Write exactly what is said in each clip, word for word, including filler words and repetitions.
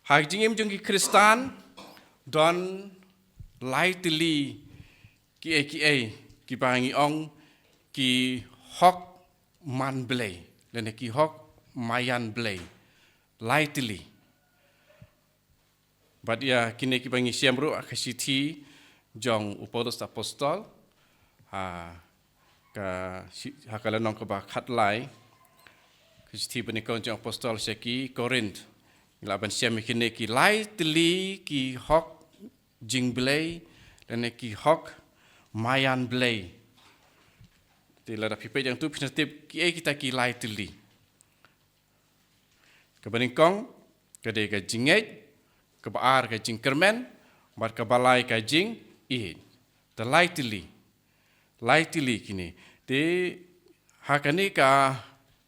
Ha ka jingim jong ki Khristan, don lai tylli ki ei ki ei, kiba ngi ong ki hok man Blei, lane ki hok maïan Blei. Lai tylli. Bad ïa kine kiba ngi shem ruh ha ka shithi jong u Paulus Apostol, ha ka shi-, ha ka lynnong kaba khatlai, ka shithi banyngkong jong Apostol sha ki Korinth. Ngi lah ban shem ïa kine ki lai tylli ki hok jingblei, lane ki hok maïan Blei. Te lada phi peit hangtu phin sa tip kiei kita ki lai tylli. Kaba nyngkong ka dei ka jingngeit, kaba ar ka jingkyrmen, bad kaba lai ka jingïeit. Te lai tylli. Lai tylli kine. Te ha kane ka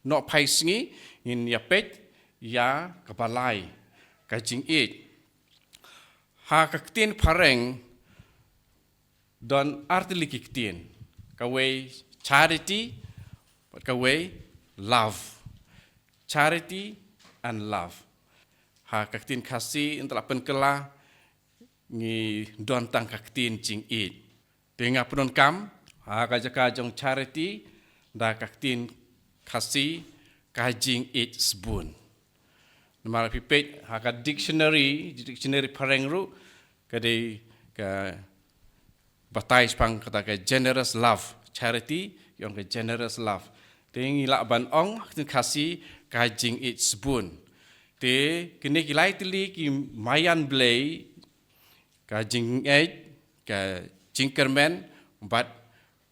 nohphai sngi ngin ïa peit ïa kaba lai, ka jingïeit. Ha ka ktien phareng don ar tylli ki ktien. Kawei charity, bad kawei love. Charity and love. Ha ka ktien Khasi, ynda la pynkylla, ngi don tang ka ktien jingïeit. Te nga pyndonkam ha ka jaka jong charity da ka ktien Khasi, ka jingïeit sbun. Namar phi peit ha ka dictionary, dictionary phareng ruh, ka dei ka batai shaphang kata ka generous love, charity, ïong ka generous love. Te ngi lah ban ong ha ka ktien Khasi ka jingïeit sbun. Te kine ki lai tylli ki maïan Blei, ka jingngeit, ka jingkyrmen, bad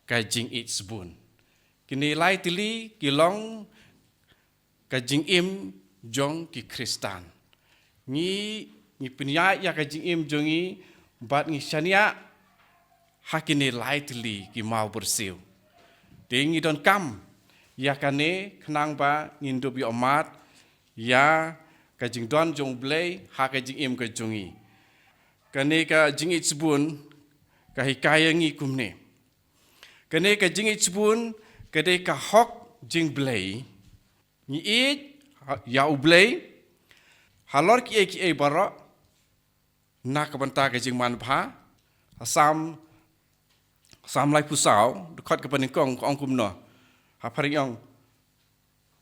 ka jingïeit sbun. Kine lai tylli ki long ka jingim jong ki Khristan. Ngi, ngi pynïaid ïa ka jingim jong ngi, bad ngi shaniah ha kine lai tylli ki maw byrsiw. Te ngi donkam ïa kane khnang ba ngin dup ïohmad ïa ka jingdon jong U Blei ha ka jingim ka jong ngi. Kane ka jingïeit sbun ka hikai ïa ngi kumne. Kane ka jingïeit sbun ka dei ka hok jingblei. Ngi ïeit ha, ïa U Blei halor kiei kiei baroh na ka bynta ka jingmanbha. Ha Salm, Salm laiphew saw, dkhot kaba nyngkong ka ong kumno. Ha phareng ong,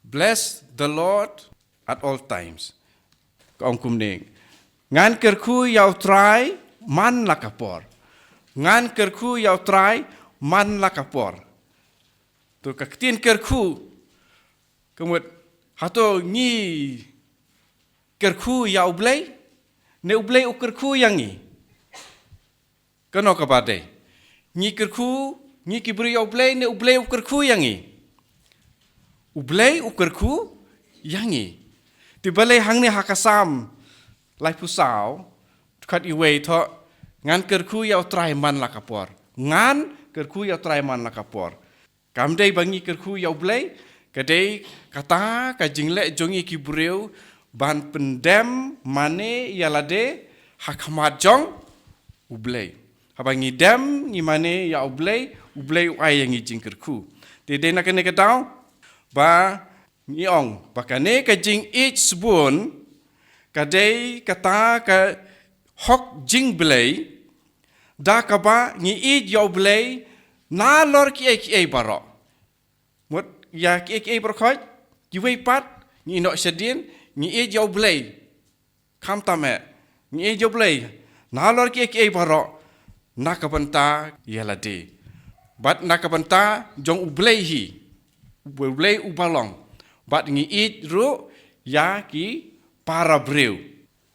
"Bless the Lord at all times." Ka ong kumne. Ngan kyrkhu ïa U Trai man la ka por. Ngan kyrkhu ïa U Trai man la ka por. To ka ktien kyrkhu, ka mut, hato ngi kyrkhu ïa U Blei, ne U Blei u kyrkhu ïa ngi? Kano kaba dei? Ngi kyrkhu, ngi ki briew ïa U Blei, ne U Blei u kyrkhu ïa ngi? U Blei u kyrkhu ïa ngi. Te balei hangne ha ka Salm laiphew saw, dkhot wei thoh, ngan kyrkhu ïa U Trai man la ka por. Ngan kyrkhu ïa U Trai man la ka por. Kam dei ba ngi kyrkhu ïa U Blei, ka dei kata ka jingleh jong ngi ki briew ban pyndem mane ïa lade ha khmat jong U Blei. Haba ngi dem, ngi mane ïa U Blei, U Blei u ai ïa ngi jingkyrkhu. Te dei na kane ka daw ba ngi ong ba kane ka jingïeit sbun ka dei kata ka hok jingblei, da kaba ngi ïeit ïa U Blei nalor kiei kiei baroh. Mut ïa kiei kiei baroh khoit, kiwei pat ngi ïehnoh shadien, ngi ïeit ïa U Blei. Khamtam eh, ngi ïeit ïa U Blei nalor kiei kiei baroh na ka bynta ïa lade, bad na ka bynta jong U Blei hi, U Blei uba long. Bad ngi ïeit ruh ïa ki para briew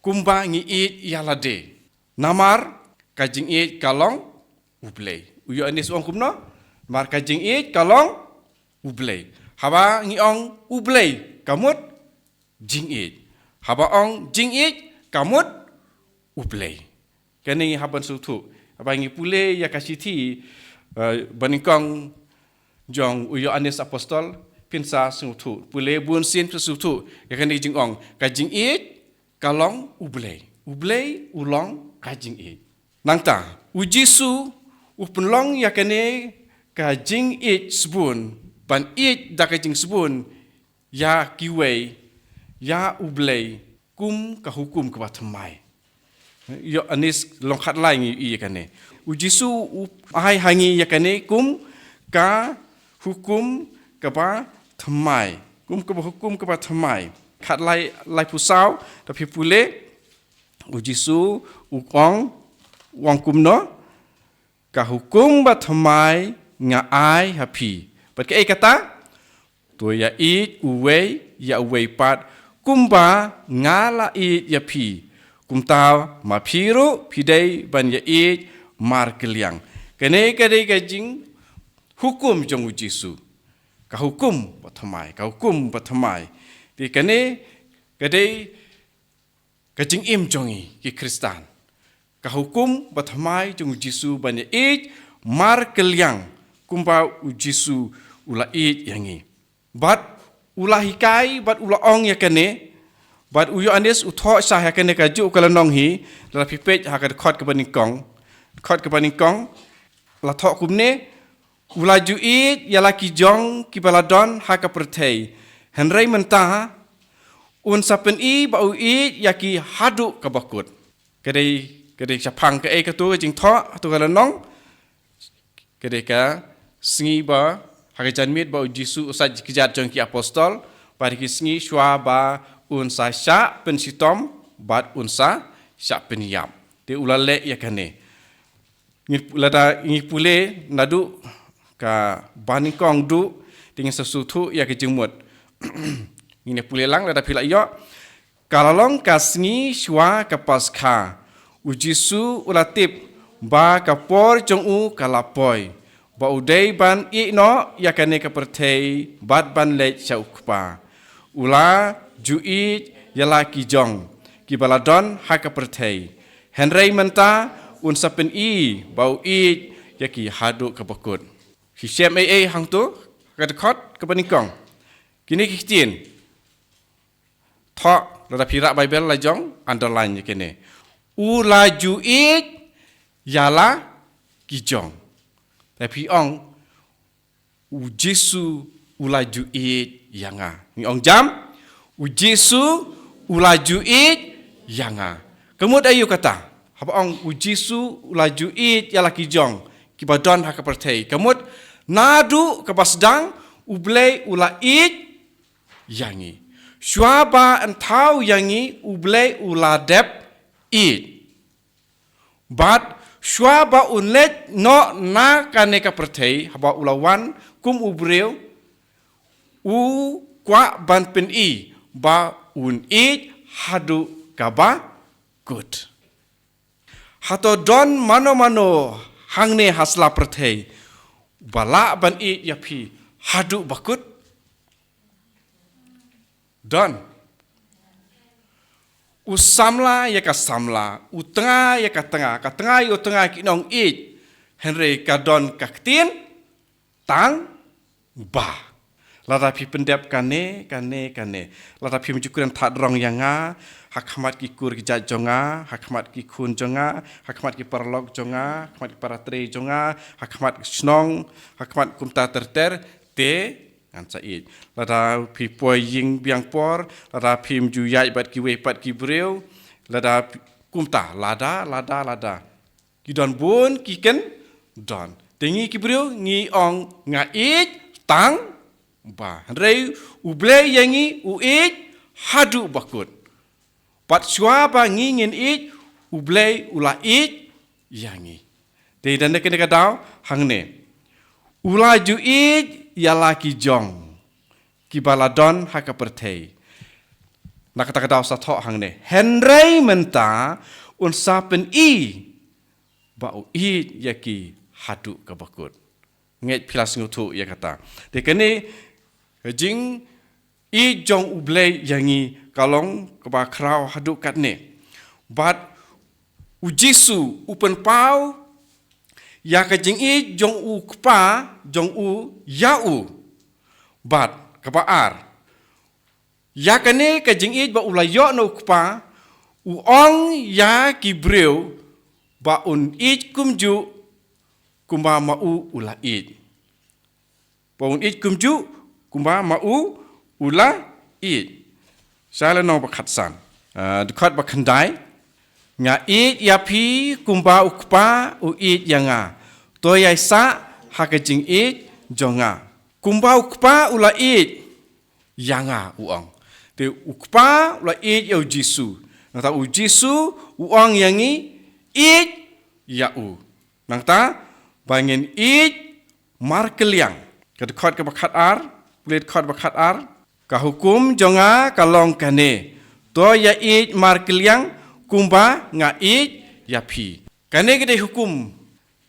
kumba ngi ïeit ïa lade. Namar ka jingïeit ka long U Blei. U Ïoannis u ong kumno? Namar ka jingïeit ka long U Blei. Haba ngi ong U Blei, ka mut jingïeit. Haba ong jingïeit, ka mut U Blei. Kane ngi hap ban sngewthuh. Haba ngi pule ïa ka shithi, eh, banyngkong jong u Ïoannis Apostol, phin sa sngewthuh. Pule bun sien phin sngewthuh ïa kane ka jingong. Ka jingïeit ka long U Blei. U Blei u long ka jingïeit. Nangta, U Jisu u pynlong ïa kane ka jingïeit sbun, ban ïeit da ka jingsbun ïa kiwei, ïa U Blei, kum ka hukum kaba thymmai. Ïoannis lynnong khatlai ngi ïohi ïa kane. U Jisu u ai ha ngi ïa kane kum ka hukum kaba thymmai. Kum kaba hukum kaba thymmai. Khatlai laiphew saw, lada phi pule, u Jisu u ong, u ong kumno, ka hukum ba thymmai nga ai ha phi. Bad kaei kata? To ïa ïeit uwei ïa uwei pat kumba nga la ïeit ïa phi. Kumta ma phi ruh phi dei ban ïa ïeit markylliang. Kane ka dei ka jinghukum jong u Jisu. Ka hukum ba thymmai, ka hukum ba thymmai. Te kane ka dei ka jingim jong ngi ki Khristan. Ka hukum ba thymmai jong u Jisu ban ïa ïeit markylliang kumba u Jisu u la ïeit ïa ngi. Bad u la hikai, bad u la ong ïa kane, bad u Ïoannis u thoh sha ïa kane kajuh ka lynnong hi, lada phi peit ha ka dkhot kaba nyngkong. Dkhot kaba nyngkong, la thoh kumne, u la ju ïeit ïa la ki jong kiba la don ha ka pyrthei. Hynrei mynta, un sa pyni ba u ïeit ïa ki haduh kaba kut. Ka dei, ka dei shaphang kaei kato ka jingthoh, hato ka lynnong. Ka dei ka sngi ba, ha ka janmiet ba u Jisu u sait kjat jong ki apostol, bad ki sngi shuwa ba un sa shah pynshitom, bad un sa shah pynïap. Te u la leh ïa kane. Ngi lada ngi pule naduh kaba nyngkong duh, te ngin sa sngewthuh ïa ka jingmut. Ngin ïa pule lang lada phi la ïoh. Ka la long ka sngi shuwa ka Paskha. U Jisu u la tip ba ka por jong u ka la poi. Ba u dei ban ïeh noh ïa kane ka pyrthei bad ban leit sha u Kpa. U la ju ïeit ïa la ki jong kiba la don ha ka pyrthei. Hynrei mynta un sa pyni ba u ïeit ïa ki haduh kaba kut. Shisha ei ei hangto, ka dkhot kaba nyngkong. Kine ki ktien. Thoh, lada phi rah Baibl la jong, underline ïa kine. U la ju ïeit ïa la ki jong. Te phi ong, u Jisu u la ju ïeit ïa nga. Ngi ong jam, u Jisu u la ju ïeit ïa nga. Ka mut aïu kata? Haba ong u Jisu u la ju ïeit ïa la ki jong kiba don ha ka pyrthei. Ka mut naduh kaba sdang U Blei u la ïeit ïa ngi. Shuwa ba un thaw ïa ngi U Blei u la dep ïeit. Bad shuwa ba un leit noh na kane ka pyrthei haba u la wan kum u briew, u kwah ban pyni ba un ïeit haduh kaba kut. Hato don mano mano hangne ha sla pyrthei ba lah ban ïeit ïa phi haduh ba kut? Don. U samla ïa ka samla, u tnga ïa ka tnga, ka tnga ïa u tnga ki nongïeit. Hynrei ka don ka ktien tang ba. Lada phi pyndep kane, kane, kane. Lada phim ju kren thad rong ïa nga, ha khmat ki kur ki jait jong nga, ha khmat ki khun jong nga, ha khmat ki paralok jong nga, ha khmat ki paratrei jong nga, ha khmat ki shnong, ha khmat kumta ter ter, te ngan sa ïeit. Lada phi poi ïing biang por, lada phim ju ïaid bad kiwei pat ki briew, lada phi, kumta, lada, lada, lada. Ki don bun ki kyndon. Te ngi ki briew ngi ong nga ïeit tang ba. Hynrei U Blei ïa ngi u ïeit haduh ba kut. Bad shuwa ba ngi ngin ïeit, U Blei u la ïeit ïa ngi. Te da kane ka daw hangne. U la ju ïeit ïa la ki jong kiba la don ha ka pyrthei. Na kata ka daw sa thoh hangne. Hynrei mynta un sa pyni ba u ïeit ïa ki haduh kaba kut. Ngeit phi la sngewthuh ïa kata. Te kane ka jingïeit jong U Blei ïa ngi ka long kaba khraw haduh katne. Bad u Jisu u pynpaw ïa ka jingïeit jong u Kpa jong u ïa u. Bad kaba ar, ïa kane ka jingïeit ba u la ïoh na u Kpa, u ong ïa ki briew ba un ïeit kumjuh kumba ma u u la ïeit. Ba un ïeit kumjuh kumba ma u u la ïeit. Sha lynnong ba khatsan. Ah, dkhot ba khyndai. Nga ïeit ïa phi kumba u Kpa u ïeit ïa nga. To ïai sah ha ka jingïeit jong nga. Kumba u Kpa u la ïeit ïa nga, u ong. Te u Kpa u la ïeit ïa u Jisu. Nangta u Jisu u ong ïa ngi, ïeit ïa u. Nangta ba ngin ïeit markylliang. Ka dkhot kaba khatar, pule dkhot ba khatar. Ka hukum jong nga ka long kane. To ïa ïeit markylliang kumba nga ïeit ïa phi. Kane ka dei hukum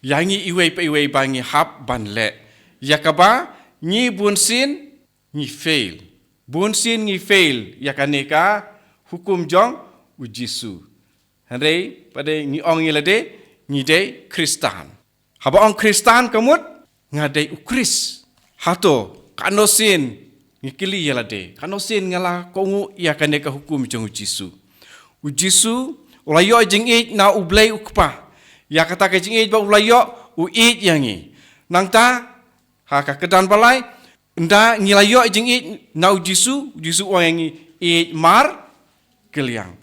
ïa ngi iwei pa iwei ba ngi hap ban leh. Ïa kaba ngi bunsien ngi fail. Bunsien ngi fail ïa kane ka hukum jong u Jisu. Hynrei pat de ngi ong ïa lade ngi dei Khristan. Haba ong Khristan ka mut nga dei u Khrist. Hato katno sien ngi kylli ïa lade, katno sien nga la kohnguh ïa kane ka hukum jong u Jisu. U Jisu u la ïoh jingïeit na u Blei u Kpa. Ïa kata ka jingïeit ba u la ïoh u ïeit ïa ngi. Nangta ha ka kyrdan ba lai, ynda ngi la ïoh jingïeit na u Jisu, u Jisu u ong ïa ngi, ïeit markylliang.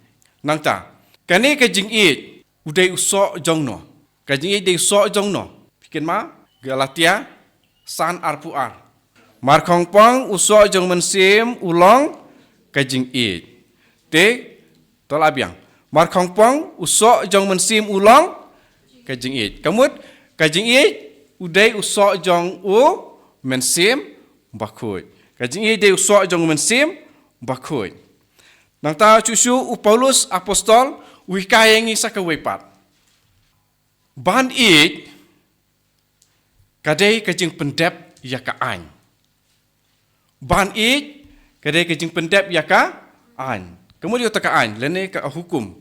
Nangta kane ka jingïeit u dei u soh jong no? Ka jingïeit dei u soh jong no? Phi kynmaw Galatia san arphew ar. Markhongpong u soh jong u Mynsiem u long ka jingïeit. Te to lah biang. Markhongpong u soh jong u Mynsiem u long ka jingïeit. Ka mut ka jingïeit u dei u soh jong u Mynsiem Bakhuid. Ka jingïeit dei u soh jong u Mynsiem Bakhuid. Nangta shuh shuh u Paulus apostol u hikai ïa ngi sa kawei pat. Ban ïeit ka dei ka jingpyndep ïa ka aiñ. Ban ïeit ka dei ka jingpyndep ïa ka aiñ. Ka mut ïa ka aiñ lane ka hukum.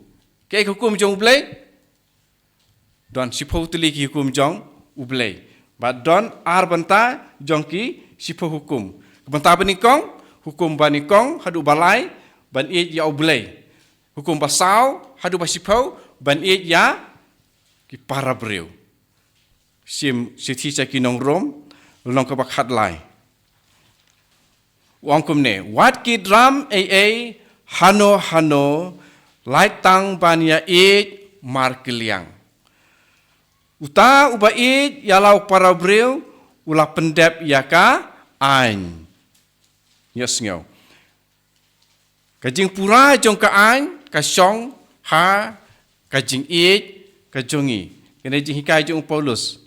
Kaei ka hukum jong u Blei? Don shiphew tylli ki hukum jong u Blei. Bad don ar bynta jong ki shiphew hukum. Ka bynta banyngkong, hukum banyngkong haduh ba lai, ban ïeit ïa u Blei. Hukum ba saw haduh ba shiphew, ban ïeit ïa ki para briew. Shim shithi sha ki nong Rom, lynnong kaba khatlai. U ong kumne, wat ki dram ei ei hano hano, lait tang ban ïa ïeit markylliang. Uta uba ïeit ïa la u para briew u la pyndep ïa ka aiñ. Ïa sngew. Ka jingpura jong ka aiñ ka shong ha ka jingïeit ka jong ngi. Kane jinghikai jong u Paulus.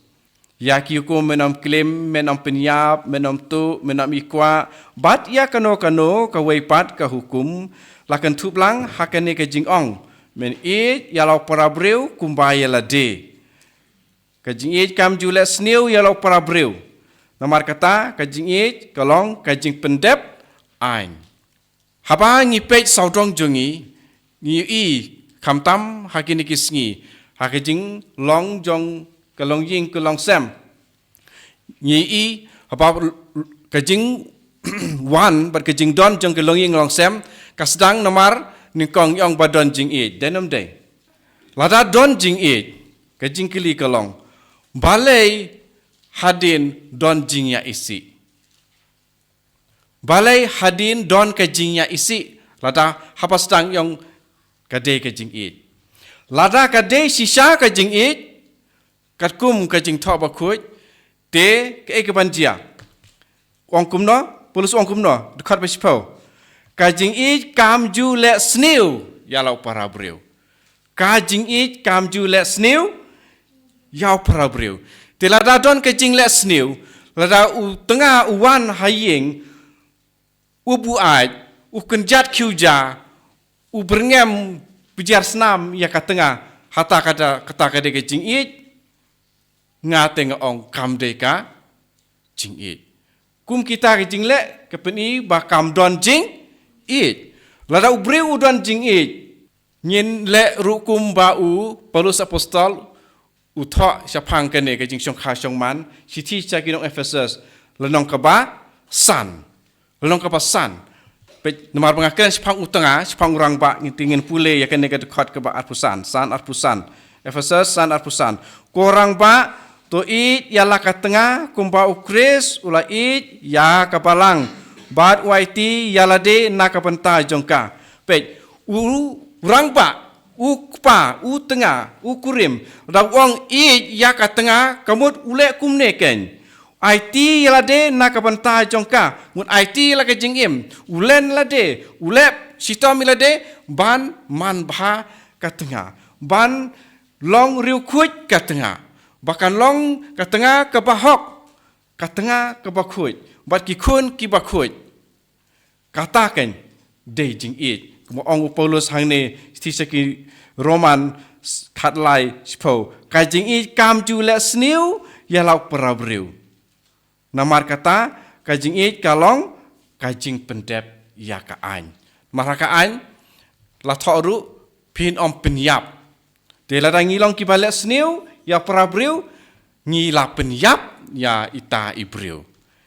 Ïa ki hukum men ym klim, men ym pynïap, men ym tuh, men ym ikwah, bad ïa kano kano kawei pat ka hukum la kynthup lang ha kane ka jingong, men ïeit ïa la u para briew kumba ïa lade. Ka jingïeit kam ju leh sniew ïa la u para briew. Namar kata ka jingïeit ka long ka jingpyndep aiñ. Haba ngi peit sawdong jong ngi, ngi ïohi khamtam ha kine ki sngi, ha ka jinglong jong ka longïing ka longsem. Ngi ïohi haba ka jingwan bad ka jingdon jong ka longïing longsem ka sdang namar nyngkong ïong ba don jingïeit, dei ne ym dei? Lada don jingïeit, ka jingkylli ka long, balei hadien don jingïaisih? Balei hadien don ka jingïaisih? Lada haba sdang ïong ka dei ka jingïeit. Lada ka dei shisha ka jingïeit, katkum ka Jingthoh Bakhuid, te kaei kaban jia? Ong kumno, Paulus ong kumno, dkhot ba shiphew. Ka jingïeit kam ju leh sniew ïa la u para briew. Ka jingïeit kam ju leh sniew ïa u para briew. Te lada don ka jingleh sniew, lada u tnga u wan ha ïing, u buaid, u kynjat khiew ja, u byrngem bjyar snam ïa ka tnga, hata kata, kata ka dei ka jingïeit? Nga te nga ong kam dei ka jingïeit. Kum kita ki jingleh ka pyni ba kam don jingïeit. Lada u briew u don jingïeit, ngin leh ruh kumba u Paulus apostol u thoh shaphang kane ka jingshongkha shongman, shithi sha ki nong Ephesus, lynnong kaba san. Lynnong kaba san. Peit, namar ba nga kren shaphang u tnga, shaphang u rangbah, ngin, te ngin pule ïa kane ka dkhot kaba arphew san, san arphew san. Ephesus san arphew san. Ko rangbah, to ïeit ïa la ka tnga kumba u Khrist u la ïeit ïa ka balang, bad u aiti ïa lade na ka bynta jong ka. Peit, U rangbah, u kpa, u tnga, u kurim, da u ong ïeit ïa ka tnga, ka mut u leh kumne kein. Aiti ïa lade na ka bynta jong ka, mut aiti ïa la ka jingim, u len lade, u leh shitom ïa lade, ban man bha ka tnga, ban long riewkhuid ka tnga, ba kan long ka tnga kaba hok, ka tnga kaba khuid, bad ki khun kiba khuid. Kata kein dei jingïeit. Kumba ong u Paulus hangne, shithi sha ki Roman, khatlai shiphew. Ka jingïeit kam ju leh sniew ïa la u para briew. Namar kata, ka jingïeit ka long ka jingpyndep ïa ka aiñ. Namar ha ka aiñ, la thoh ruh, phin ym pynïap. Te lada ngi long kiba leh sniew ïa para briew, ngi la pynïap ïa ita i briew.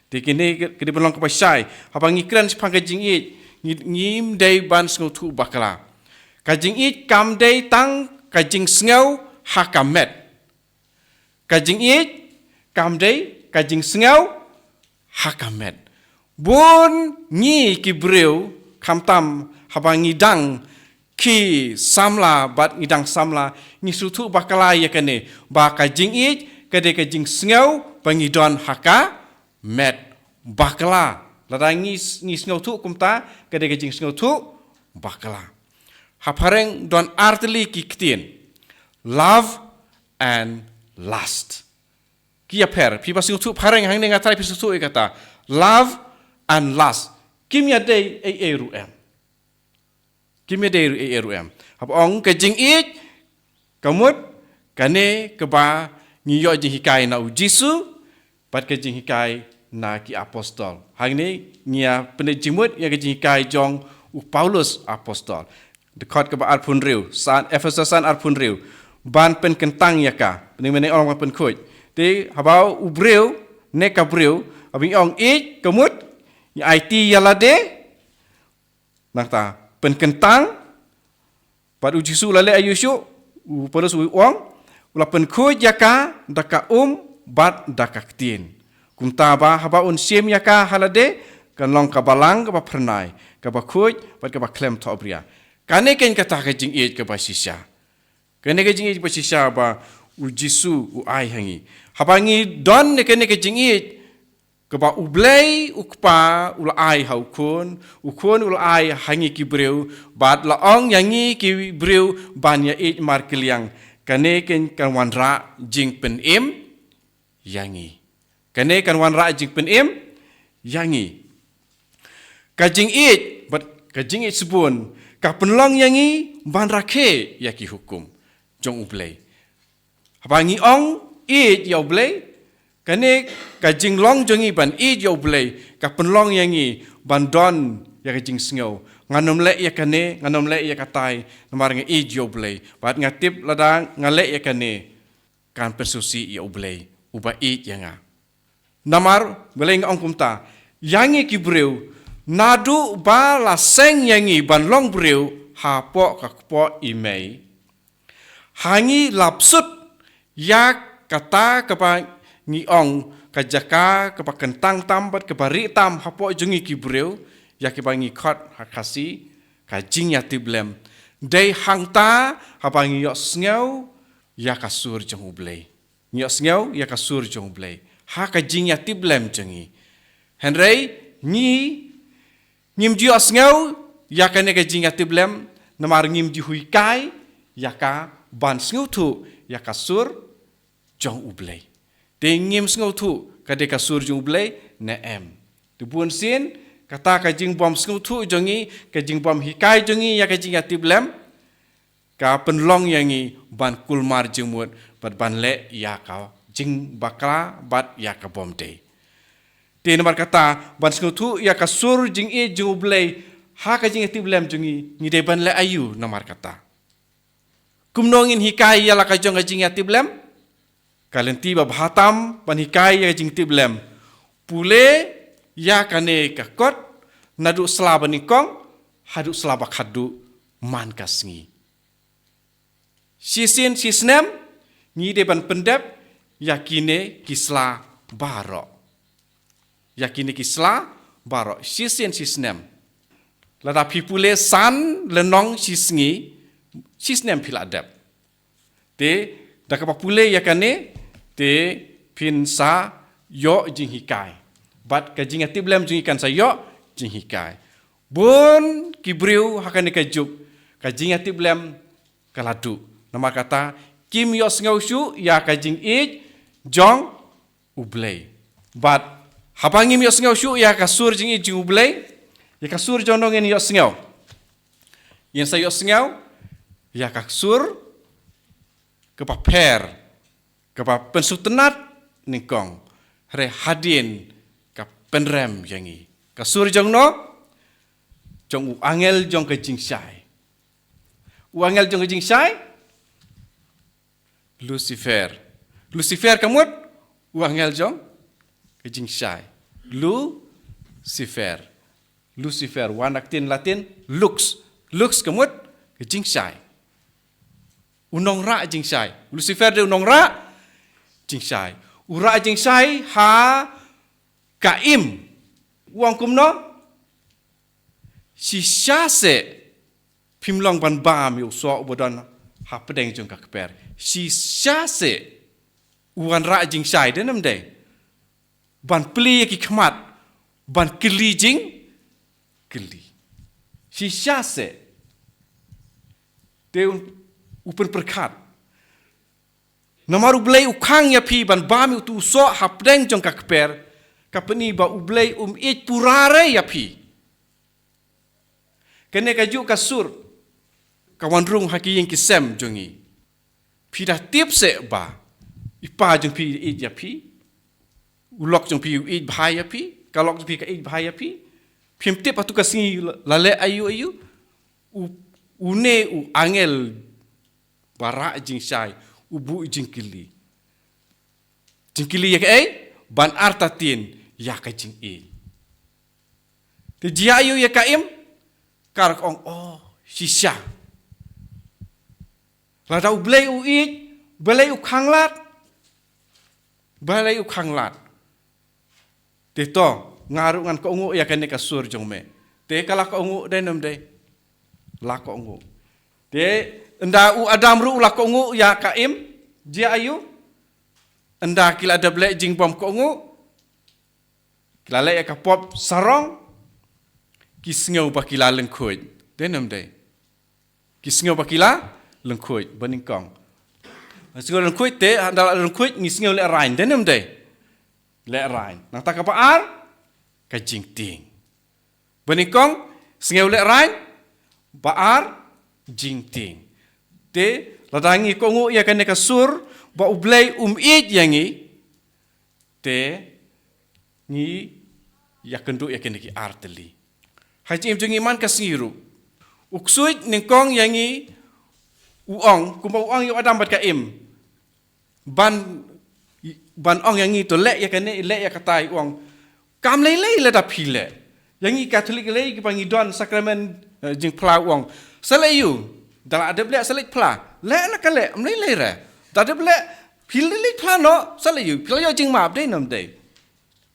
Te kine ka dei ban long kaba shai, haba ngi kren shaphang ka jingïeit, ngi, ngim dei ban sngewthuh bakla. Ka jingïeit kam dei tang ka jingsngew ha ka met. Ka jingïeit kam dei ka jingsngew ha ka met. Bun ngi ki briew, khamtam haba ngi dang ki samla bad ngi dang samla, ngi sngewthuh bakla ïa kane, ba ka jingïeit ka dei ka jingsngew ba ngi don ha ka met bakla. Lada ngi, ngi sngewthuh kumta, ka dei ka jingsngewthuh bakla. Ha phareng don artylli ki ktien. Love and lust. Ki ïapher, phi ba sngewthuh phareng hangne nga trai phi sngewthuh ïa kata. Love and lust. Kim ïadei ei ei ruh em. Kim ïadei ei ei ruh em. Haba ong ka jingïeit, ka mut, kane kaba ngi ïoh jinghikai na u Jisu, bad ka jinghikai na ki apostol. Hangne ngi ïa pynjingmut ïa ka jinghikai jong u Paulus apostol. Dkhot kaba arphew hynriew, san Ephesus san arphew hynriew. Ban pynkyntang ïa ka. Pynïeng mynne ong ban pynkhuid. Te haba u briew, ne ka briew, haba ngi ong ïeit, ka mut, ngi aiti ïa lade, nangta pynkyntang, bad u Jisu la leh aïu shuh, u Paulus u ong, u la pynkhuid ïa ka da ka um bad da ka ktien. Kumta ba haba un shim ïa ka ha lade, kan long ka balang kaba phyrnai, kaba khuid, bad kaba khlem thohbria. Kane kein kata ka jingïeit kaba shisha. Kane ka jingïeit kaba shisha ba u Jisu u ai ha ngi. Haba ngi don ïa kane ka jingïeit, kaba U Blei U Kpa u la ai ha U Khun, U Khun u la ai ha ngi ki briew, bad la ong ïa ngi ki briew ban ïa ïeit markylliang, kane kein kan wanrah jingpynim ïa ngi. Kane kan wanrah jingpynim ïa ngi. Ka jingïeit, bad ka jingïeit shibun, ka pynlong ïa ngi ban rakhe ïa ki hukum jong U Blei. Haba ngi ong ïeit ïa U Blei, kane ka jinglong jong ngi ban ïeit ïa U Blei, ka pynlong ïa ngi ban don ïa ka jingsngew. Ngan ym leh ïa kane, ngan ym leh ïa katai, namar nga ïeit ïa U Blei. Bad nga tip lada nga leh ïa kane, kan pynsngewsih ïa U Blei, uba ïeit ïa nga. Namar, balei nga ong kumta, ïa ngi ki briew, naduh ba la seng ïa ngi ban long briew, hapoh ka kpoh i mei. Ha ngi la psut, ïa kata kaba ngi ong, ka jaka kaba kyntang tam bad kaba rieh tam hapoh jong ngi ki briew, ïa kiba ngi khot ha Khasi, ka jingïatiplem. Dei hangta haba ngi ïohsngew, ïa ka sur jong U Blei. Ngi ïohsngew, ïa ka sur jong U Blei. Ha ka jingïatiplem jong ngi. Hynrei, ngi, ngim ju ïohsngew, ïa kane ka jingïatiplem, namar ngim ju hikai, ïa ka ban sngewthuh, ïa ka sur jong U Blei. Te ngim sngewthuh, ka dei ka sur jong U Blei, ne em. Te bunsien, kata ka jingbym sngewthuh jong ngi, ka jingbym hikai jong ngi, ïa ka jingïatiplem, ka pynlong ïa ngi ban kulmar jingmut, bad ban leh ïa ka jingbakla, bad ïa ka bymdei. Te namar kata, ban sngewthuh ïa ka sur jingïeit jong U Blei, ha ka jingïatiplem jong ngi, ngi dei ban leh aïu namar kata. Kumno ngin hikai ïa la ka jong ka jingïatiplem, ka lynti ba bha tam ban hikai ïa ka jingtiplem. Pule ïa kane ka kot, naduh sla ba nyngkong, haduh sla ba khatduh man ka sngi. Shisien shisnem, ngi dei ban pyndep, ïa kine ki sla baroh. Ïa kine ki sla baroh, shisien shisnem. Lada phi pule san lynnong shi sngi, shi snem phi la dep. Te, da kaba pule ïa kane, te phin sa ïoh jinghikai. Bad ka jingïatiplem jong ngi kan sa ïoh jinghikai. Bun ki briew ha kane ka juk, ka jingïatiplem ka la duh. Namar kata, kim ïohsngew shuh ïa ka jingïeit jong U Blei. Bad haba ngim ïohsngew shuh ïa ka sur jingïeit jong U Blei, ïa ka sur jong no ngin ïohsngew? Ngin sa ïohsngew ïa ka sur kaba pher, kaba pynsngewtynnat nyngkong, hynrei hadien ka pynrem ïa ngi. Ka sur jong no? Jong u angel jong ka jingshai. U angel jong ka jingshai? Lucifer. Lucifer ka mut u angel jong ka jingshai. Lucifer. Lucifer, wan na ka ktien Latin, lux. Lux ka mut ka jingshai. U nongrah jingshai. Lucifer dei u nongrah jingshai. U rah jingshai ha ka im. U ong kumno? Shisha seh phim long ban bam ïa u soh uba don hapdeng jong ka kper. Shisha seh u wanrah jingshai, dei ne ym dei? Ban plie ïa ki khmat, ban kylli jingkylli. Shisha seh. Te u, u pynpyrkhat. Namar U Blei u khang ïa phi ban bam ïa utu u soh hapdeng jong ka kper, ka pyni ba U Blei um ïeit pura re ïa phi. Kane kajuh ka sur ka wan rung ha ki ïing ki sem jong ngi. Phi da tip seh ba i pa jong phi u ïeit ïa phi, u lok jong phi u ïeit bha ïa phi, ka lok jong phi ka ïeit bha ïa phi. Phim tip hato ka sngi la, la leh aïu aïu. U, une u angel ba rah jingshai u buh jingkylli. Jingkylli ïa kaei? Ban artatien ïa ka jingïeit. Te jia aïu ïa ka im? Ka ruh ka ong, oh, shisha. Lada U Blei u ïeit, balei u khanglad? Balei u khanglad? Te to, nga ruh ngan kohnguh ïa kane ka sur jong me. Te ka la kohnguh, dei ne ym dei? La kohnguh. Te ynda u Adam ruh u la kohnguh ïa ka im, jia aïu? Ynda ki la dep leh jingbym kohnguh, ki la leh ïa ka pop sarong, ki sngew ba ki la lyngkhuid. Dei ne ym dei? Ki sngew ba ki la lyngkhuid, ba nyngkong. Sngew lyngkhuid te, ynda la lyngkhuid ngi sngew lehraiñ, dei ne ym dei? Lehraiñ. Nangta kaba ar, ka jingtieng. Ba nyngkong, sngew lehraiñ, ba ar, jingtieng. Te, lada ngi kohnguh ïa kane ka sur, ba U Blei um ïeit ïa ngi, te ngi ïakynduh ïa kine ki ar tylli. Ha jingim jong ngi man ka sngi ruh, u ksuid nyngkong ïa ngi u ong, kumba u ong ïa u Adam bad ka Im, ban, ban ong ïa ngi to leh ïa kane, leh ïa katai, u ong, kam lei lei lada phi leh. Ïa ngi Katholik lei kiba ngi don sakramen, eh, jingphla, u ong, sa leh aïu? Da la dep leh sa leit phla. Leh na ka leh, ym lei lei re. Da dep leh, phi leit phla noh, sa leh aïu? Phi la ïoh jingmap, dei ne ym dei?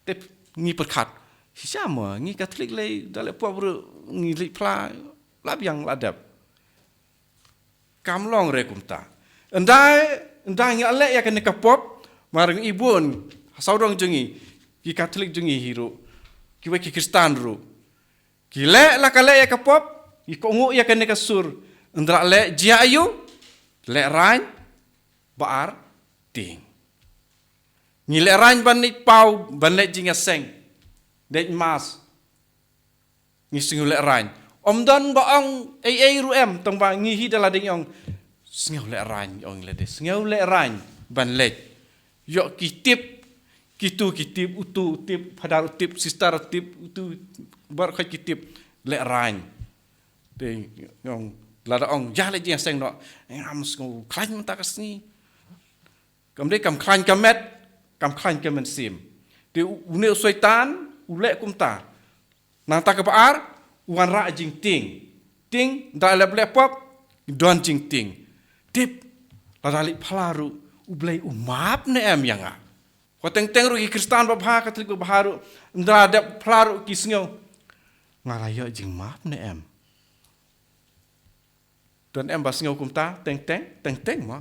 Te ngi pyrkhat, shisha mo, ngi Katholik lei, da leh pop ruh ngi leit phla, la biang la dep. Kam long re kumta. Ynda, ynda ngi la leh ïa kane ka pop, mar ngi bun ha sawdong jong ngi, ki Katholik jong ngi hi ruh, kiwei ki Khristan ruh, ki leh la ka leh ïa ka pop, ki kohnguh ïa kane ka sur. Ynda la leh, jia aïu? Lehraiñ, ba ar, tieng. Ngi lehraiñ ban leit paw, ban leit jingïaseng, leit mass. Ngi sngew lehraiñ. Ym don ba ong ei ei ruh em, tang ba ngi hi da la dei ong, sngew lehraiñ, ong lade, sngew lehraiñ ban leit. Ïoh ki tip, kitu ki tip, utu u tip, phadar u tip, sister u tip, utu baroh khoit ki tip, lehraiñ. Te ong, lada ong ïa leit jingïaseng noh, ngam sngew khlaiñ mynta ka sngi. Kam dei kam khlaiñ ka met, kam khlaiñ ka mynsiem. Te u, une u Soitan u leh kumta. Nangta kaba ar, u wanrah jingtieng. Tieng, da leh leh pop, don jingtieng. Tip, lada leit phla ruh, U Blei u map ne em ïa nga? Wat teng teng ruh ki Khristan babha, Katholik babha ruh, ynda la dep phla ruh ki sngew, Nga la ïoh jingmap ne em? Don em ba sngew kumta, teng teng, teng teng mo.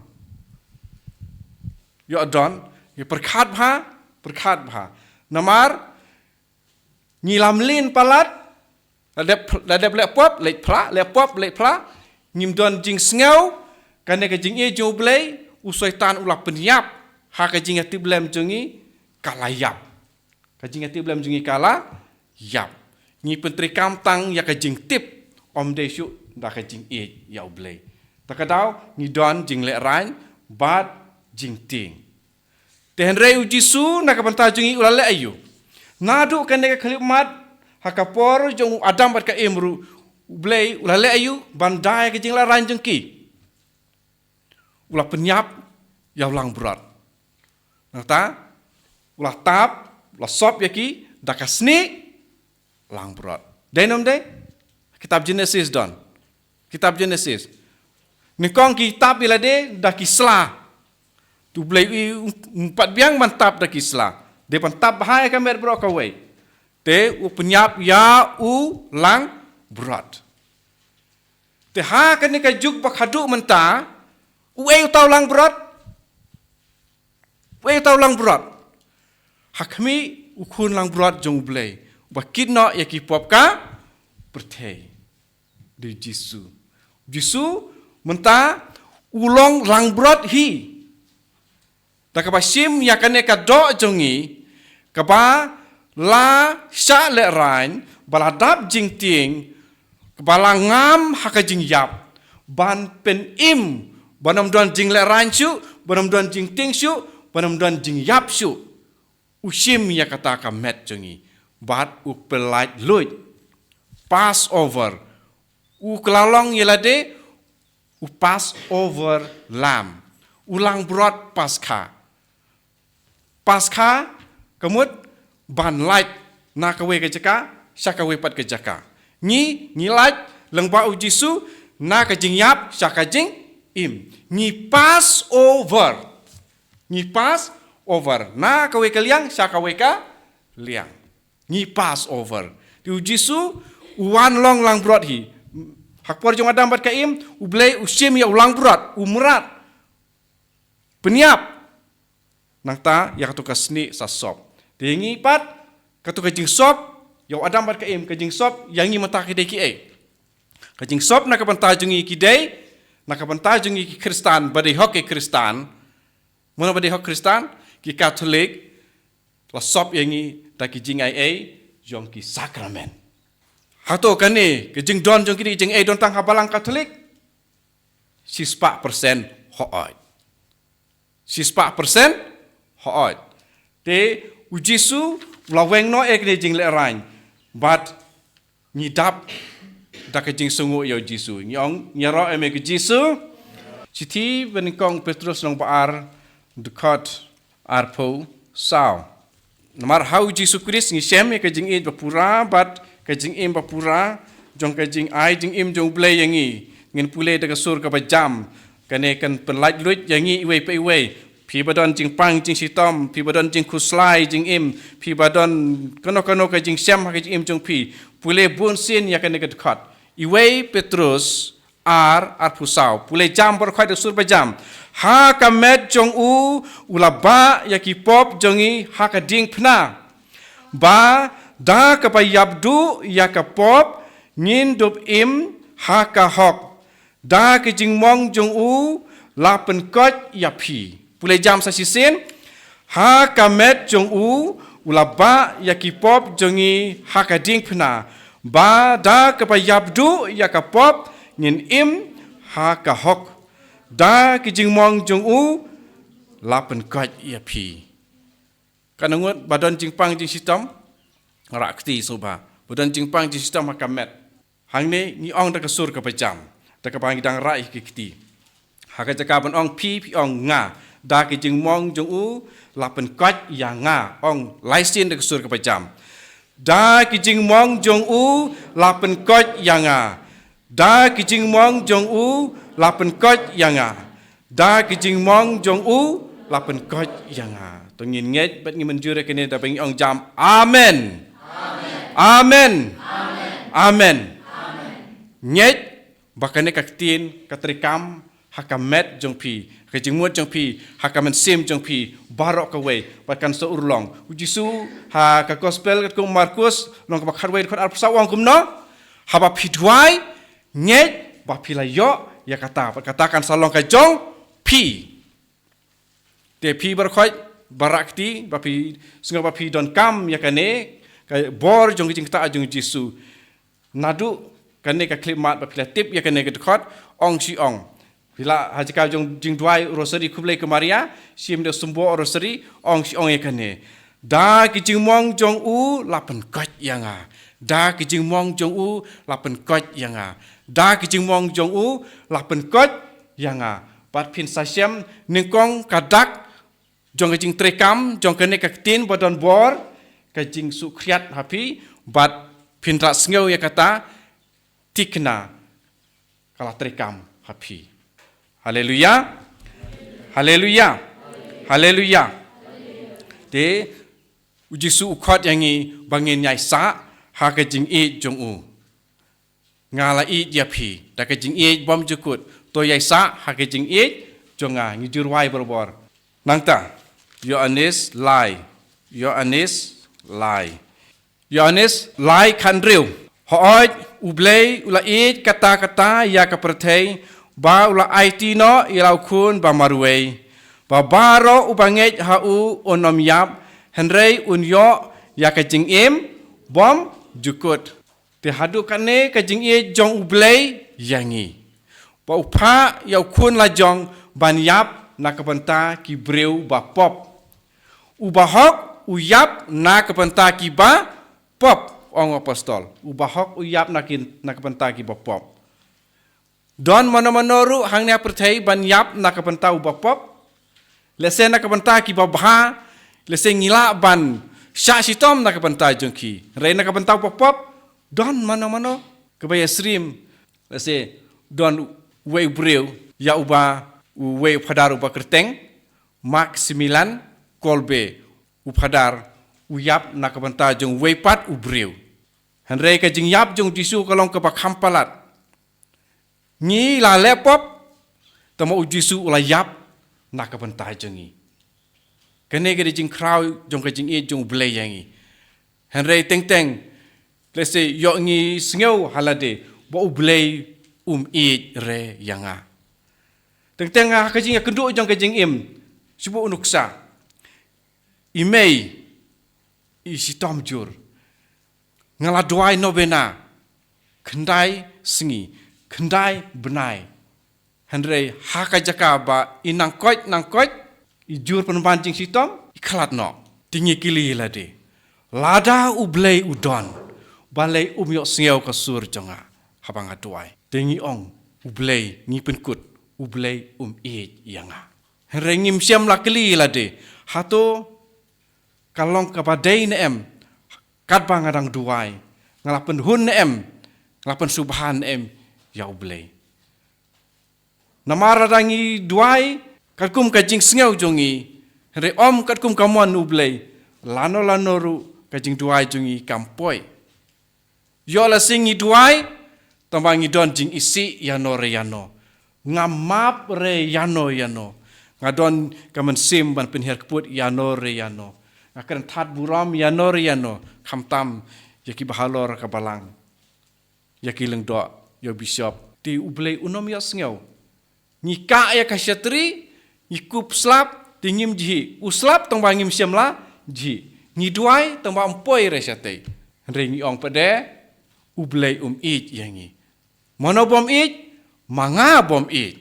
Ïoh don, ïa pyrkhat bha, pyrkhat bha. Namar, ngi la mlien palat, la dep, la dep leh pop, leh phla, leh pop, leh phla, ngim don jingsngew, kane ka jingïeit jong U Blei, u Soitan u la pynïap, ha ka jingïatiplem jong ngi, ka la ïap. Ka jingïatiplem jong ngi ka la ïap. Ngi pyntreikam tang ïa ka jingtip, ym dei shuh da ka jingïeit ïa U Blei. Ta ka daw, ngi don jinglehrain, bad jingtieng. Te hynrei U Jisu na ka bynta jong ngi u la leh aïu? Naduh kane ka khyllipmat, ha ka por jong u Adam bad ka Im ruh, U Blei u la leh aïu, ban da ïa ka jinglehrain jong ki? U la pynïap ïa u langbrot. Nangta, u la tap, u la sop ïa ki, da ka snieh langbrot. Dei ne ym dei? Kitab Genesis don. Kitab Genesis. Nyngkong ki tap ïa lade, da ki sla. Te U Blei u, u, um pat biang ban tap da ki sla. Dei ban tap bha ïa ka met baroh kawei. Te u pynïap ïa u langbrot. Te ha kane ka juk ba khadduh mynta, uei uta u langbrot? Uei uta u langbrot? Ha khmih u khun langbrot jong U Blei, ba kit noh ïa ki pop ka pyrthei. Dei U Jisu. U Jisu mynta u long langbrot hi. Da kaba shim ïa kane ka doh jong ngi, kaba la shah lehrain, ba la dap jingtieng, kaba la ngam ha ka jingïap, ban pynim, ban ym don jinglehrain shuh, ban ym don jingtieng shuh, ban ym don jingïap shuh. U shim ïa kata ka met jong ngi, bad u pyllait luid. Passover. U kylla long ïa lade, u Passover lamb. U langbrot Paskha. Paskha, ka mut, ban lait, na kawei ka jaka, sha kawei pat ka jaka. Ngi, ngi lait, lyngba U Jisu, na ka jingïap, sha ka jingim. Ngi Passover. Ngi Passover. Na kawei ka liang, sha kawei ka liang. Ngi Passover. Te U Jisu, u wan long langbrot hi. Ha ka por jong u Adam bad ka Im, U Blei, u shim ïa u langbrot, u mrad. Pynïap. Nangta, ïa kato ka snieh sa sop. Te ïa ngi pat, kato ka jingsop, ïa u Adam bad ka Im, ka jingsop, ïa ngi mynta ki dei kiei? Ka jingsop na ka bynta jong ngi ki dei, na ka bynta jong ngi ki Khristan, ba dei hok ki Khristan. Mano ba dei hok Khristan? Ki Katholik, la sop ïa ngi da ki jingaiei, jong ki sakramen. Hato kane, ka jingdon jong kine ki jingaiei don tang ha balang Katholik? Shispah persen hooid. Shispah persen hooid. Te U Jisu u la weng noh ïa kine jinglehrain. Bad ngi dap da ka jingsngew ïa U Jisu. Ngi ong, ngi ïaroh ïa me ko Jisu. Shithi banyngkong Petrus lynnong ba ar, dkhot arphew saw. Namar ha U Jisu Khrist ngi shem ïa ka jingïeit ba pura, bad ka jingim ba pura, jong ka jingai jingim jong U Blei ïa ngi. Ngin pule da ka sur kaba jam, kane kan pynlait luid ïa ngi iwei pa iwei. Phi ba don jingpang jingshitom, phi ba don jingkhuslai jingim, phi ba don kano kano ka jingshem ha ka jingim jong phi. Pule bun sien ïa kane ka dkhot. Iwei Petrus, ar, arphew saw. Pule jam baroh khoit da ka sur ba jam. Ha ka met jong u, u la bah ïa ki pop jong ngi ha ka diengphna. Ba, da kaba ïap duh ïa ka pop, ngin dup im ha ka hok. Da ka jingmong jong u, la pynkoit ïa phi. Pule jam sa shisien. Ha ka met jong u, u la bah ïa ki pop jong ngi ha ka diengphna. Ba da kaba ïap duh ïa ka pop, ngin im ha ka hok. Da ka jingmong jong u, la pynkoit ïa phi. Katno ngut ba don jingpang jingshitom? Rah kti sngewbha. Ba don jingpang jingshitom ha ka met. Hangne ngi ong da ka sur kaba jam. Da kaba ngi dang rah ïa ki kti. Ha ka jaka ban ong phi, phi ong nga. Da ka jingmong jong u, la pynkoit ïa nga. Ong lai sien da ka sur kaba jam. Da ka jingmong jong u, la pynkoit ïa nga. Da ka jingmong jong u, la pynkoit ïa nga. Da ka jingmong jong u, la pynkoit ïa nga. To ngin ngeit bad ngin mynjur ïa kane da ba ngi ong jam. Amen. Amen. Amen. Amen. Ngeit ba kane ka ktien ka treikam ha ka met jong phi, ha ka jingmut jong phi, ha ka mynsiem jong phi baroh kawei, bad kan sa urlong. U Jisu ha ka gospel katkum u Markus, lynnong kaba khatwei, dkhot arphew saw, u ong kumno: Haba phi duwai, ngeit ba phi la ïoh ïa kata, bad kata kan sa long ka jong phi. Te phi baroh khoit, baroh kti, ba phi sngew ba phi donkam ïa kane ka bor jong ka jingktah jong u Jisu. Naduh kane ka khyllipmat ba phi la tip ïa kane ka dkhot, ong shi ong. Phi la, ha jaka jong jingduwai rosary, khublei ko Maria, shim da symboh rosary, ong shi ong ïa kane: Da ki jingmong jong u la pynkoit ïa nga. Da ki jingmong jong u la pynkoit ïa nga. Da ki jingmong jong u la pynkoit ïa nga. Bad phin sa shem nyngkong ka dak jong ka jingtreikam jong kane ka ktien ba don bor, ka jingsuk khriat ha phi, bad phin da sngew ïa kata, thikna ka la treikam ha phi. Haleluya. Haleluya. Haleluya. Te u Jisu u khot ïa ngi ba ngin ïai sah ha ka jingïeit jong u. Nga la ïeit ïa phi da ka jingïeit bymjukut. To ïai sah ha ka jingïeit jong nga. Ngi ju rwai barabor. Nangta, Ïoannis lai. Ïoannis lai. Ïoannis lai khathynriew. Hooid, U Blei u la ïeit katta katta ïa ka pyrthei, ba u la aiti noh ïa la u khun ba marwei, ba baroh uba ngeit ha u un ym ïap, hynrei un ïoh ïa ka jingim bymjukut. Te haduh katne ka jingïeit jong U Blei ïa ngi, ba u phah ïa u khun lajong ban ïap na ka bynta ki briew ba pop. U bahok u ïap na ka bynta ki ba pop, ong u apostol. U bahok u ïap na ki, na ka bynta ki ba pop. Don mano mano ruh hangne ha pyrthei ban ïap na ka bynta u ba pop? Lehse na ka bynta ki ba bha, lehse ngi lah ban shah shitom na ka bynta jong ki. Hynrei na ka bynta u ba pop, don mano mano? Kaba ïasyriem, lehse don uwei u briew ïa uba, uwei u phadar uba kyrteng Maximilian Kolbe, u phadar, u ïap na ka bynta jong uwei pat u briew. Hynrei ka jingïap jong U Jisu ka long kaba kham palat. Ngi la leh pop, tangba U Jisu u la ïap na ka bynta jong ngi. Kane ka dei jingkhraw jong ka jingïeit jong U Blei ïa ngi. Hynrei teng teng, lehse ïoh ngi sngew ha lade ba U Blei um ïeit re ïa nga. Teng teng ha ka jingïakynduh jong ka jingim, shu buh u nuksa. I mei i shitom jur. Nga la duwai novena khyndai sngi, khyndai bnai. Hynrei ha ka jaka ba i nang koit nang koit, i jur pynban jingshitom, i khlad noh. Te ngi kylli lade, lada U Blei u don, balei um ïohsngew ka sur jong nga haba nga duwai? Te ngi ong, U Blei, ngi pynkut, U Blei um ïeit ïa nga. Hynrei ngim shym la kylli lade, hato ka long kaba dei ne em katba nga dang duwai? Nga la pynhun ne em, nga la pynsngewbha ne em ïa U Blei? Namar lada ngi duwai katkum ka jingsngew jong ngi, hynrei ym katkum ka mon U Blei, lano lano ruh ka jingduwai jong ngi kam poi. Ïoh lehse ngi duwai, tangba ngi don jingisih ïano re ïano. Nga map re ïano ïano. Nga don ka mynsiem ban pynhiar kput ïano re ïano. Nga kren thad burom ïano re ïano. Khamtam ïa kiba halor ka balang, ïa ki lyngdoh, ïa u bishop. Te U Blei un ym ïohsngew. Ngi kah ïa ka shatri, ngi kup slap, te ngim jhieh. U slap tangba ngim shym la jhieh. Ngi duwai tangba ym poi re shatei. Hynrei ngi ong pat de, U Blei um ïeit ïa ngi. Mano bym ïeit? Ma nga bym ïeit.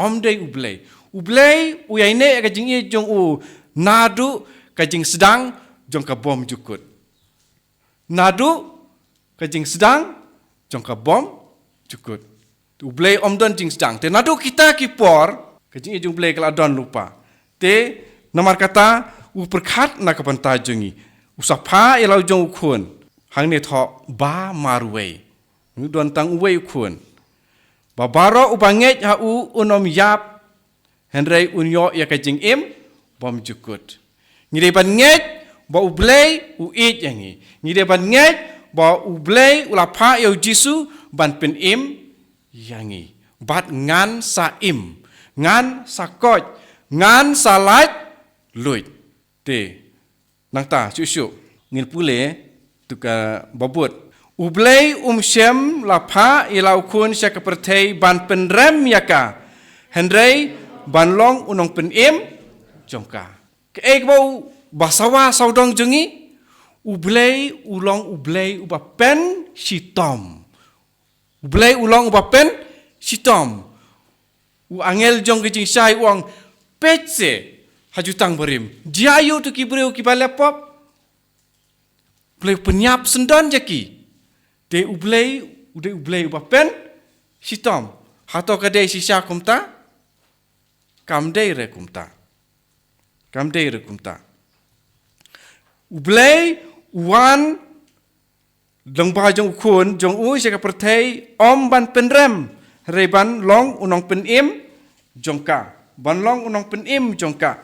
Ym dei U Blei. U Blei u ïaineh ïa ka jingïeit jong u naduh ka jingsdang jong ka bymjukut. Naduh ka jingsdang jong ka bymjukut. U Blei ym don jingsdang. Te naduh kita ki por, ka jingïeit jong U Blei ka la don lypa. Te namar kata u pyrkhat na ka bynta jong ngi. U sa phah ïa la u jong u khun. Hangne thoh ba marwei. Ngi don tang uwei u khun. Ba baroh uba ngeit ha u un ym ïap, hynrei un ïoh ïa ka jingim bymjukut. Ngi dei ban ngeit ba U Blei u ïeit ïa ngi. Ngi dei ban ngeit ba U Blei u la phah ïa u Jisu ban pynim ïa ngi. Bad ngan sa im, ngan sa koit, ngan sa lait luid. Te nangta shuh shuh ngin pule tu ka babud. U Blei um shym la phah ïa la u khun sha ka pyrthei ban pynrem ïa ka, hynrei ban long u nongpynim jong ka. Kaei kaba u ba sawa sawdong jong ngi, U Blei u long U Blei uba pynshitom. U Blei u long uba pynshitom. U angel jong ka jingshai u ong, peit se ha jutang barim, jia ïa uto ki briew kiba leh pop. Blei pynïap syndon ïa ki. Te U Blei u dei U Blei uba pynshitom. Hato ka dei shisha kumta? Kam dei re kumta. Kam dei re kumta. U Blei u wan lyngba jong u khun jong u sha ka pyrthei ym ban pynrem, hynrei ban long u nongpynim jong ka. Ban long u nongpynim jong ka.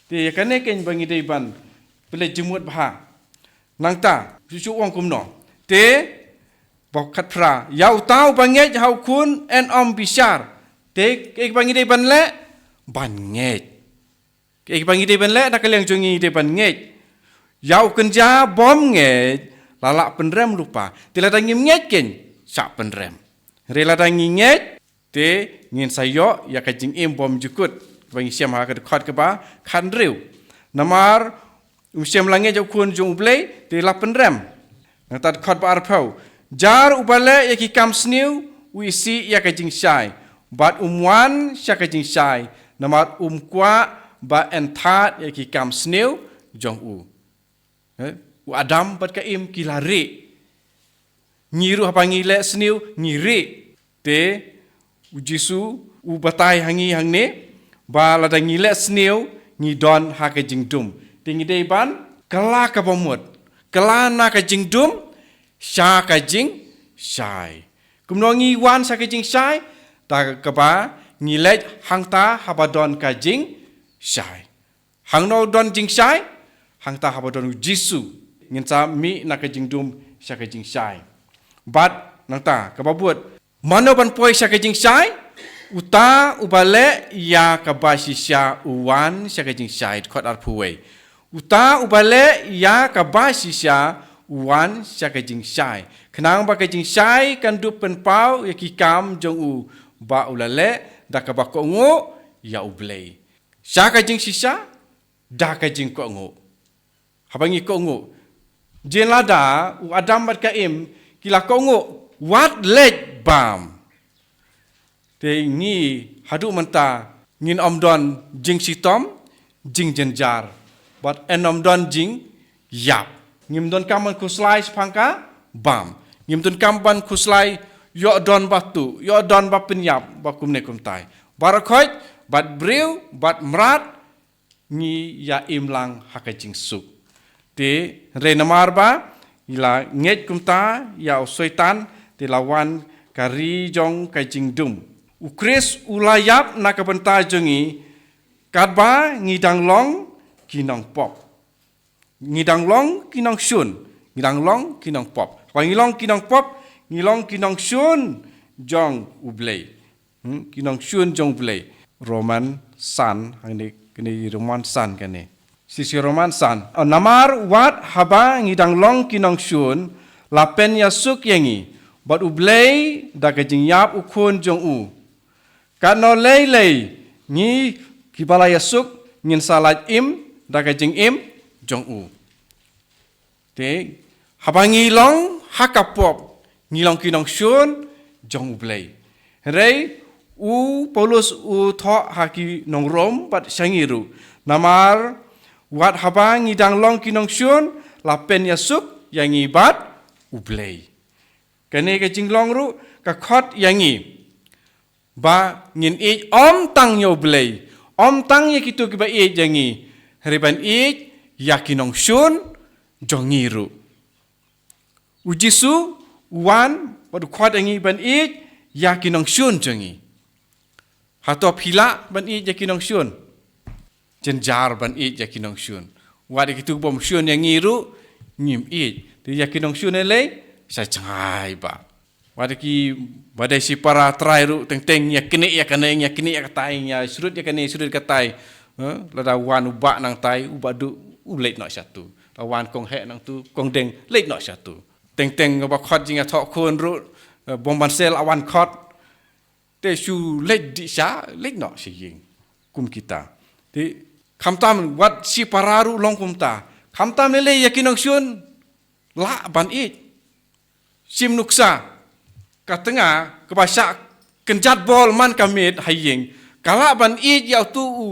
Te ïa kane keiñ ba ngi dei ban pynleit jingmut bha. Nangta shuh shuh u ong kumno? Te ba khatphra, ïa uta uba ngeit ha u khun yn ym bishar. Te kaei ba ngi dei ban leh? Ban ngeit. Kaei ba ngi dei ban leh? Na ka liang jong ngi dei ban ngeit. Ïa u kynja bym ngeit la lah pynrem lypa. Te lada ngim ngeit keiñ, shah pynrem. Hynrei lada ngi ngeit, te ngin sa ïoh ïa ka jingim bymjukut, ba ngi shem ha ka dkhot kaba khathynriew. Namar um shym la ngeit ïa u khun jong U Blei, te la pynrem. Nangta dkhot ba arphew, jar uba leh ïa ki kam sniew u isih ïa ka jingshai, bad um wan sha ka jingshai, namar um kwah ba yn thad ïa ki kam sniew jong u. Eh, u Adam bad ka Im ki la rieh. Ngi ruh haba ngi leh sniew ngi rieh. Te u Jisu u batai ha ngi hangne ba lada ngi leh sniew ngi don ha ka jingdum. Te ngi dei ban kylla kaba mut, kylla na ka jingdum sha ka jingshai. Kumno ngi wan sha ka jingshai? Da kaba ngi leit hangta haba don ka jingshai. Hangno don jingshai? Hangta haba don u Jisu. Ngin sa mih na ka jingdum sha ka jingshai. Bad nangta kaba bud, mano ban poi sha ka jingshai? Uta uba leh ïa kaba shisha u wan sha ka jingshai. Dkhot arphew wei, uta uba leh ïa kaba shisha u wan sha ka jingshai, khnang ba ka jingshai kan dup pynpaw ïa ki kam jong u, ba u la leh da kaba kohnguh ïa U Blei. Sha ka jingshisha da ka jingkohnguh. Haba ngi kohnguh, jin lada u Adam bad ka Im ki la kohnguh, wat leit bam. Te ngi haduh mynta ngin ym don jingshitom, jingjynjar, bad yn ym don jingïap. Ngim donkam ban khuslai shaphang ka bam. Ngim donkam ban khuslai ïoh don ba tuh, ïoh don ba pynïap, ba kumne kumtai. Baroh khoit, bad briew bad mrad, ngi ïa im lang ha ka jingsuk. Te hynrei namar ba ngi la ngeit kumta ïa u Soitan, te la wan ka ri jong ka jingdum. U Khrist u la ïap na ka bynta jong ngi, katba ngi dang long ki nongpop. Ngi dang long ki nongshun, ngi dang long ki nongpop. Ba ngi long ki nongpop, ngi long ki nongshun jong U Blei. Hmm, ki nongshun jong U Blei. Roman san, hangne kane Roman san kane. Shisha Roman san. Oh, namar wat haba ngi dang long ki nongshun, la pynïasuk ïa ngi bad U Blei da ka jingïap u Khun jong u. Katno lei lei ngi kiba la ïasuk ngin sa lait im da ka jingim jong u. Te, haba ngi long ha ka pop, ngi long ki nongshun jong U Blei. Hynrei u Paulus u thoh ha ki nong Rom bad sha ngi ruh. Namar wat haba ngi dang long ki nongshun, la pynïasuk ïa ngi bad U Blei. Kane ka jinglong ruh ka khot ïa ngi ba ngin ïeit ym tang ïa U Blei, ym tang ïa kito kiba ïeit ïa ngi, hynrei ban ïeit ïa ki nongshun jong ngi ruh. U Jisu u wan bad u khot ïa ngi ban ïeit ïa ki nongshun jong ngi. Hato phi lah ban ïeit ïa ki nongshun? Jynjar ban ïeit ïa ki nongshun. Wat ïa kito bym shun ïa ngi ruh, ngim ïeit. Te ïa ki nongshun lei, sha jngai ba. Wat ki, ba dei shipara trai ruh, teng teng, ïa kine, ïa kane, ïa kine, ïa katai, ïa shrut, ïa kane, shrut, katai. Eh, lada wan u bah nangtai, u bah duh, u leit noh shatu. Lada wan kong heh nangtu, kong deng, leit noh shatu. Teng teng, ba khot jingïathoh khun ruh, eh, bym ban sel, a wan khot. Te shu leit dih sha, leit noh sha ïing. Kum kita. Te, khamtam wat shipara ruh long kumta. Khamtam lei lei ïa ki nongshun, lah ban ïeit. Shim nuksa. Ka tnga, kaba shah kynjat bol man ka miet ha ïing. Ka lah ban ïeit ïa utu u.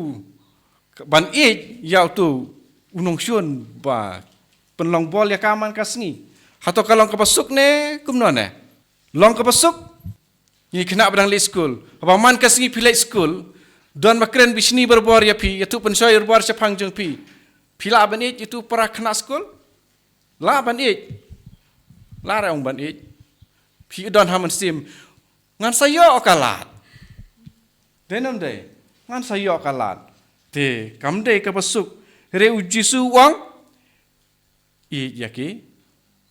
Ban ïeit ïa utu u nongshun ba pynlong bol ïa ka man ka sngi. Hato ka long kaba suk ne, kumno ne? Long kaba suk? Ngi khynnah ba dang leit skul. Haba man ka sngi phi leit skul. Don ba kren bishni barabor ïa phi, ïathuh pynshoi barabor shaphang jong phi. Phi lah ban ïeit ïa utu para khynnah skul? Lah ban ïeit. Lah re ong ban ïeit. Phi don ha mynsiem. Ngan sa ïoh ka lad. Dei nam dei. Ngan sa ïoh ka lad. Te, kam dei kaba suk. Re u Jisu u ong. Ïeit ïa ki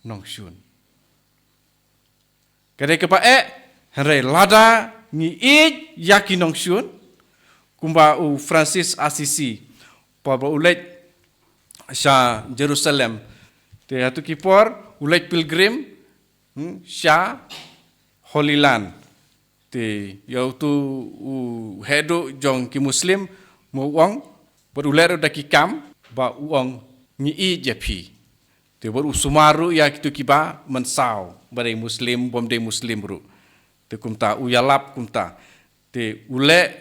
nongshun. Ka dei kaba eh, hynrei lada ngi ïeit ïa ki nongshun, kumba u Francis Assisi, ba u leit sha Jerusalem, te hato ki por, u leit pilgrim, hmm, sha Holy Land. Te, ïa utu u heh duh jong ki Muslim, mo u ong, bad u leh ruh da ki kam, ba u ong ngi ïeit ïa phi. Te bad u sumar ruh ïa kitu kiba mynsaw, ba dei Muslim, bym dei Muslim ruh. Te kumta, u ïalap kumta. Te u leh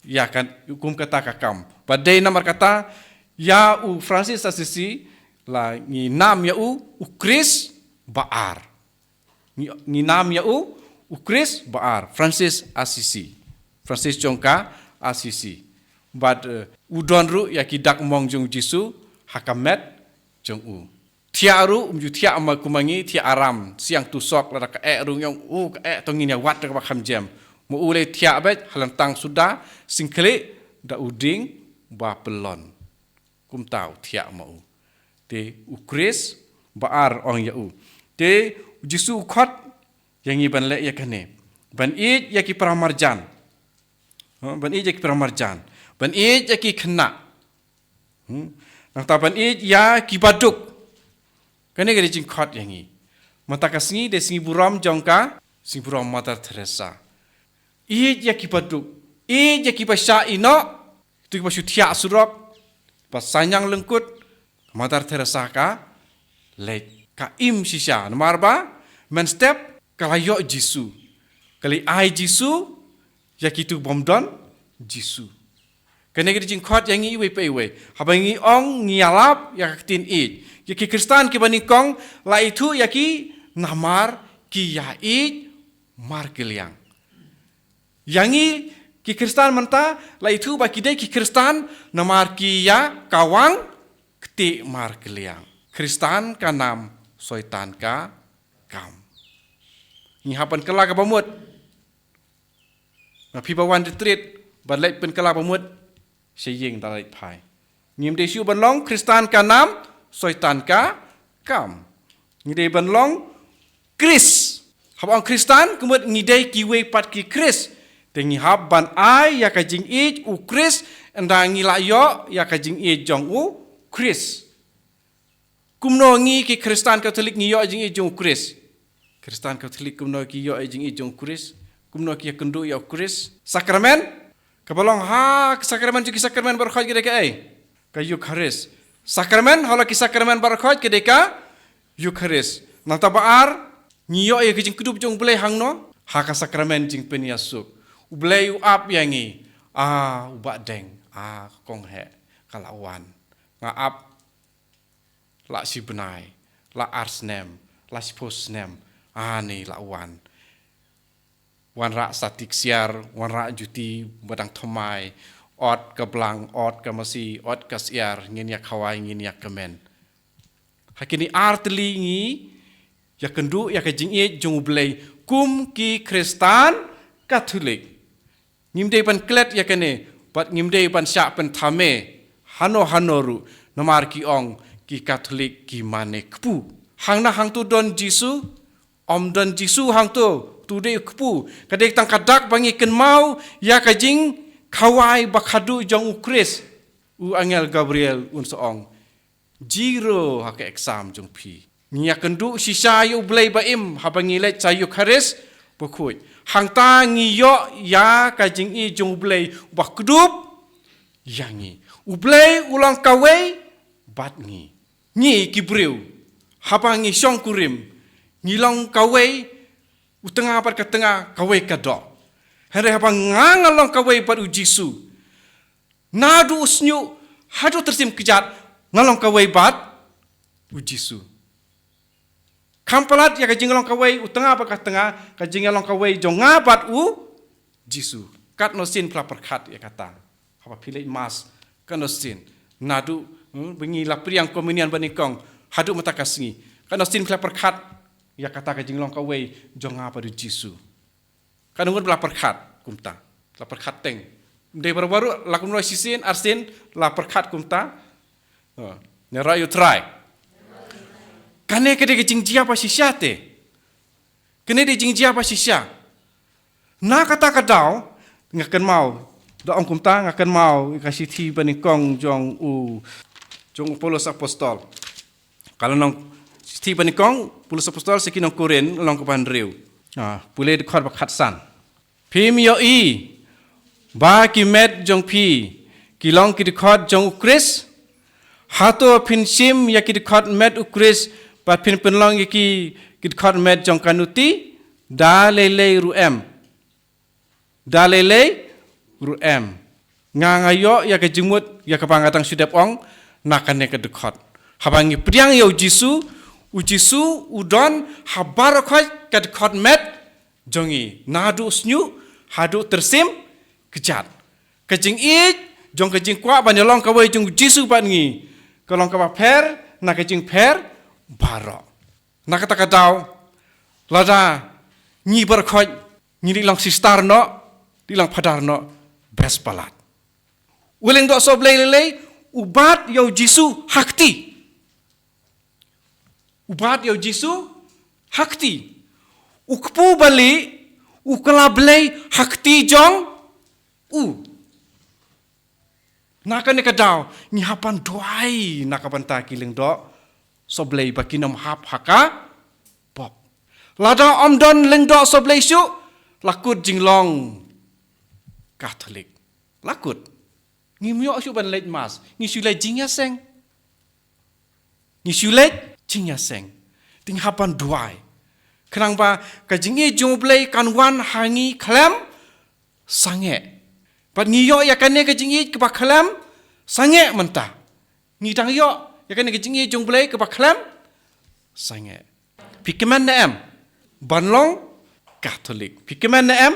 ïa kan, kum kata ka kam. Ba dei namar kata, ïa u Francis Assisi, la ngi nam ïa u, u Khrist ba ar. Ngi, ngi nam ïa u, u Khrist ba ar, Francis Assisi. Francis jong ka Assisi. Bad, eh, u don ruh ïa ki dak mong jong u Jisu, ha ka met jong u. Thiah ruh, um ju thiah ma kumba ngi, thiah aram, siang tu sok, lada ka eh ruh ngi ong, u ka eh to ngin ïa wad da kaba kham jem. Ma u lei thiah beit, ha lyntang suda, syngkhlieh, da u dieng, ba pyllun. Kumta u thiah ma u. Te u Khrist ba ar ong ïa u. Te u Jisu u khot ïa ngi ban leh ïa kane. Ban ïeit ïa ki para marjan. Ha, ban ïeit ïa ki para marjan. Ban ïeit ïa ki khynnah. Hmm? Nangta ban ïeit ïa ki baduk. Kane ka dei jingkhot ïa ngi. Mynta ka sngi dei sngi burom jong ka, sngi burom Mother Teresa. Ïeit ïa ki baduk. Ïeit ïa ki ba shah ïehnoh. Ïa kitu kiba shu thiah surok. Ba saiñang lyngkut. Mother Teresa ka leit. Ka im shisha. Namar ba mynstep ka la ïoh Jisu. Ka la ai Jisu ïa kitu bym don Jisu. Kane ka dei jingkhot ïa ngi iwei pa iwei. Haba ngi ong ngi ïalap ïa ka ktien ïeit. Ïa ki Khristan kiba nyngkong la ithuh ïa ki namar ki ïa ïeit markylliang. Ïa ngi ki Khristan mynta la ithuh ba ki dei ki Khristan namar ki ïa kawang ktieh markylliang. Khristan ka nam, Soitan ka kam. Ngi hap ban kylla kaba mut. Nga phi ba wan retreat, ba leit pynkylla ba mut, sha ïing da leit phai. Ngim dei shuh ban long Khristan ka nam, Soitan ka kam. Ngi dei ban long Khrist. Haba ong Khristan, ka mut ngi dei kiwei pat ki Khrist. Te ngi hap ban ai ïa ka jingïeit u Khrist, ynda ngi la ïoh ïa ka jingïeit jong u Khrist. Kumno ngi ki Khristan Katholik ngi ïoh jingïeit jong u Khrist? Khristan Katholik kumno ki ïoh jingïeit jong u Khrist? Kumno ki ïakynduh ïa u Khrist? Sakramen? Kaba long ha ka sakramen jong ki sakramen baroh khoit ka dei kaei? Ka Eukharist. Sakramen, halor ki sakramen baroh khoit ka dei ka Eukharist. Nangta ba ar, ngi ïoh ïa ka jingkdup jong u Blei hangno? Ha ka sakramen jingpynïasuk. U Blei u ap ïa ngi. Ah, u Bahdeng. Ah, kong heh. Ka la wan. Nga ap la shi bnai, la ar snem, la shiphew snem, ani la wan. Wanrah sati ksiar, wanrah juti ba dang thymmai, ot ka blang, ot ka masi, ot ka syiar, ngin ïa khawai, ngin ïa kmen. Ha kine ar tylli ngi ïakynduh ïa ka jingïeit jong u Blei kum ki Khristan Katholik. Ngim dei ban klet ïa kane, bad ngim dei ban shah pynthame hano hano ruh, namar ki ong, i Katholik ki mane kpu. Hangna hangto don Jisu, ym don Jisu hangto, to dei kpu. Ka dei tang ka dak ba ngi kynmaw ïa ka jingkhawai ba khadduh jong u Khrist. U angel Gabriel un sa ong, zero ha ka exam jong phi. Ngi ïakynduh shisha ïa u Blei ba im haba ngi leit sha Eukharist bakhuid. Hangta ngi ïoh ïa ka jingïeit jong u Blei ba kdup ïa ngi. U Blei u long kawei bad ngi. Ngi ki briew, haba ngi shongkurim, ngi long kawei, u tnga bad ka tnga, kawei ka doh. Hynrei haba nga nga long kawei bad u Jisu, naduh u shñiuh haduh tyrsim kjat, nga long kawei bad u Jisu. Kham palat ïa ka jinglong kawei u tnga bad ka tnga, ka jinglong kawei jong nga bad u Jisu. Katno sien phi la pyrkhat ïa kata? Haba phi leit Mass, katno sien? Naduh, hmm, ba ngi la pdiang communion banyngkong haduh mynta ka sngi, katno sien phi la pyrkhat ïa kata ka jinglong kawei jong nga bad u Jisu? Katno ngut ba la pyrkhat kumta? La pyrkhat teng. Ym dei baroh baroh, la kumno, shisien, arsien la pyrkhat kumta? Oh, ne rai u trai. Kane ka dei ka jingjia ba shisha te. Kane dei jingjia ba shisha. Na kata ka daw, nga kynmaw, da ong kumta, nga kynmaw ka shithi banyngkong jong u, jong u Paulus Apostol. Ka lynnong shithi banyngkong u Paulus Apostol sha ki nong Korinth, lynnong kaba hynriew. Ah, pule dkhot ba khatsan. Phim ïohi ba ki met jong phi ki long ki dkhot jong u Khrist? Hato phin shim ïa ki dkhot met u Khrist bad phin pynlong ïa ki, ki dkhot met jong ka nuti? Da lei lei ruh em. Da lei lei ruh em. Nga nga ïoh ïa ka jingmut ïa kaba nga dang shu dep ong na kane ka dkhot. Haba ngi pdiang ïa u Jisu, u Jisu u don ha baroh khoit ka dkhot met jong ngi, naduh shñiuh haduh tyrsim kjat. Ka jingïeit jong ka jingkwah ban ïalong kawei jong u Jisu bad ngi ka long kaba pher na ka jingpher baroh. Na kata ka daw, lada ngi baroh khoit ngi dei long sister noh, dei long phadar noh, best palat. U lyngdoh sohblei lei lei u bat ïa u Jisu ha kti. U bat ïa u Jisu ha kti. U kpu balieh, u kylla Blei ha kti jong u. Na kane ka daw ngi hap ban duwai na ka bynta ki lyngdoh sohblei ba kin ym hap ha ka pop. Lada ym don lyngdoh sohblei shuh, la kut jinglong Katholik. La kut. Ngim ïoh shuh ban leit Mass, ngi shu leit jingïaseng. Ngi shu leit jingïaseng. Te ngi hap ban duwai khnang ba ka jingïeit jong u Blei kan wan ha ngi khlem sangeh. Bad ngi ïoh ïa kane ka jingïeit kaba khlem sangeh mynta. Ngi dang ïoh ïa kane ka jingïeit jong u Blei kaba khlem sangeh. Phi kmen ne em ban long Katholik? Phi kmen ne em?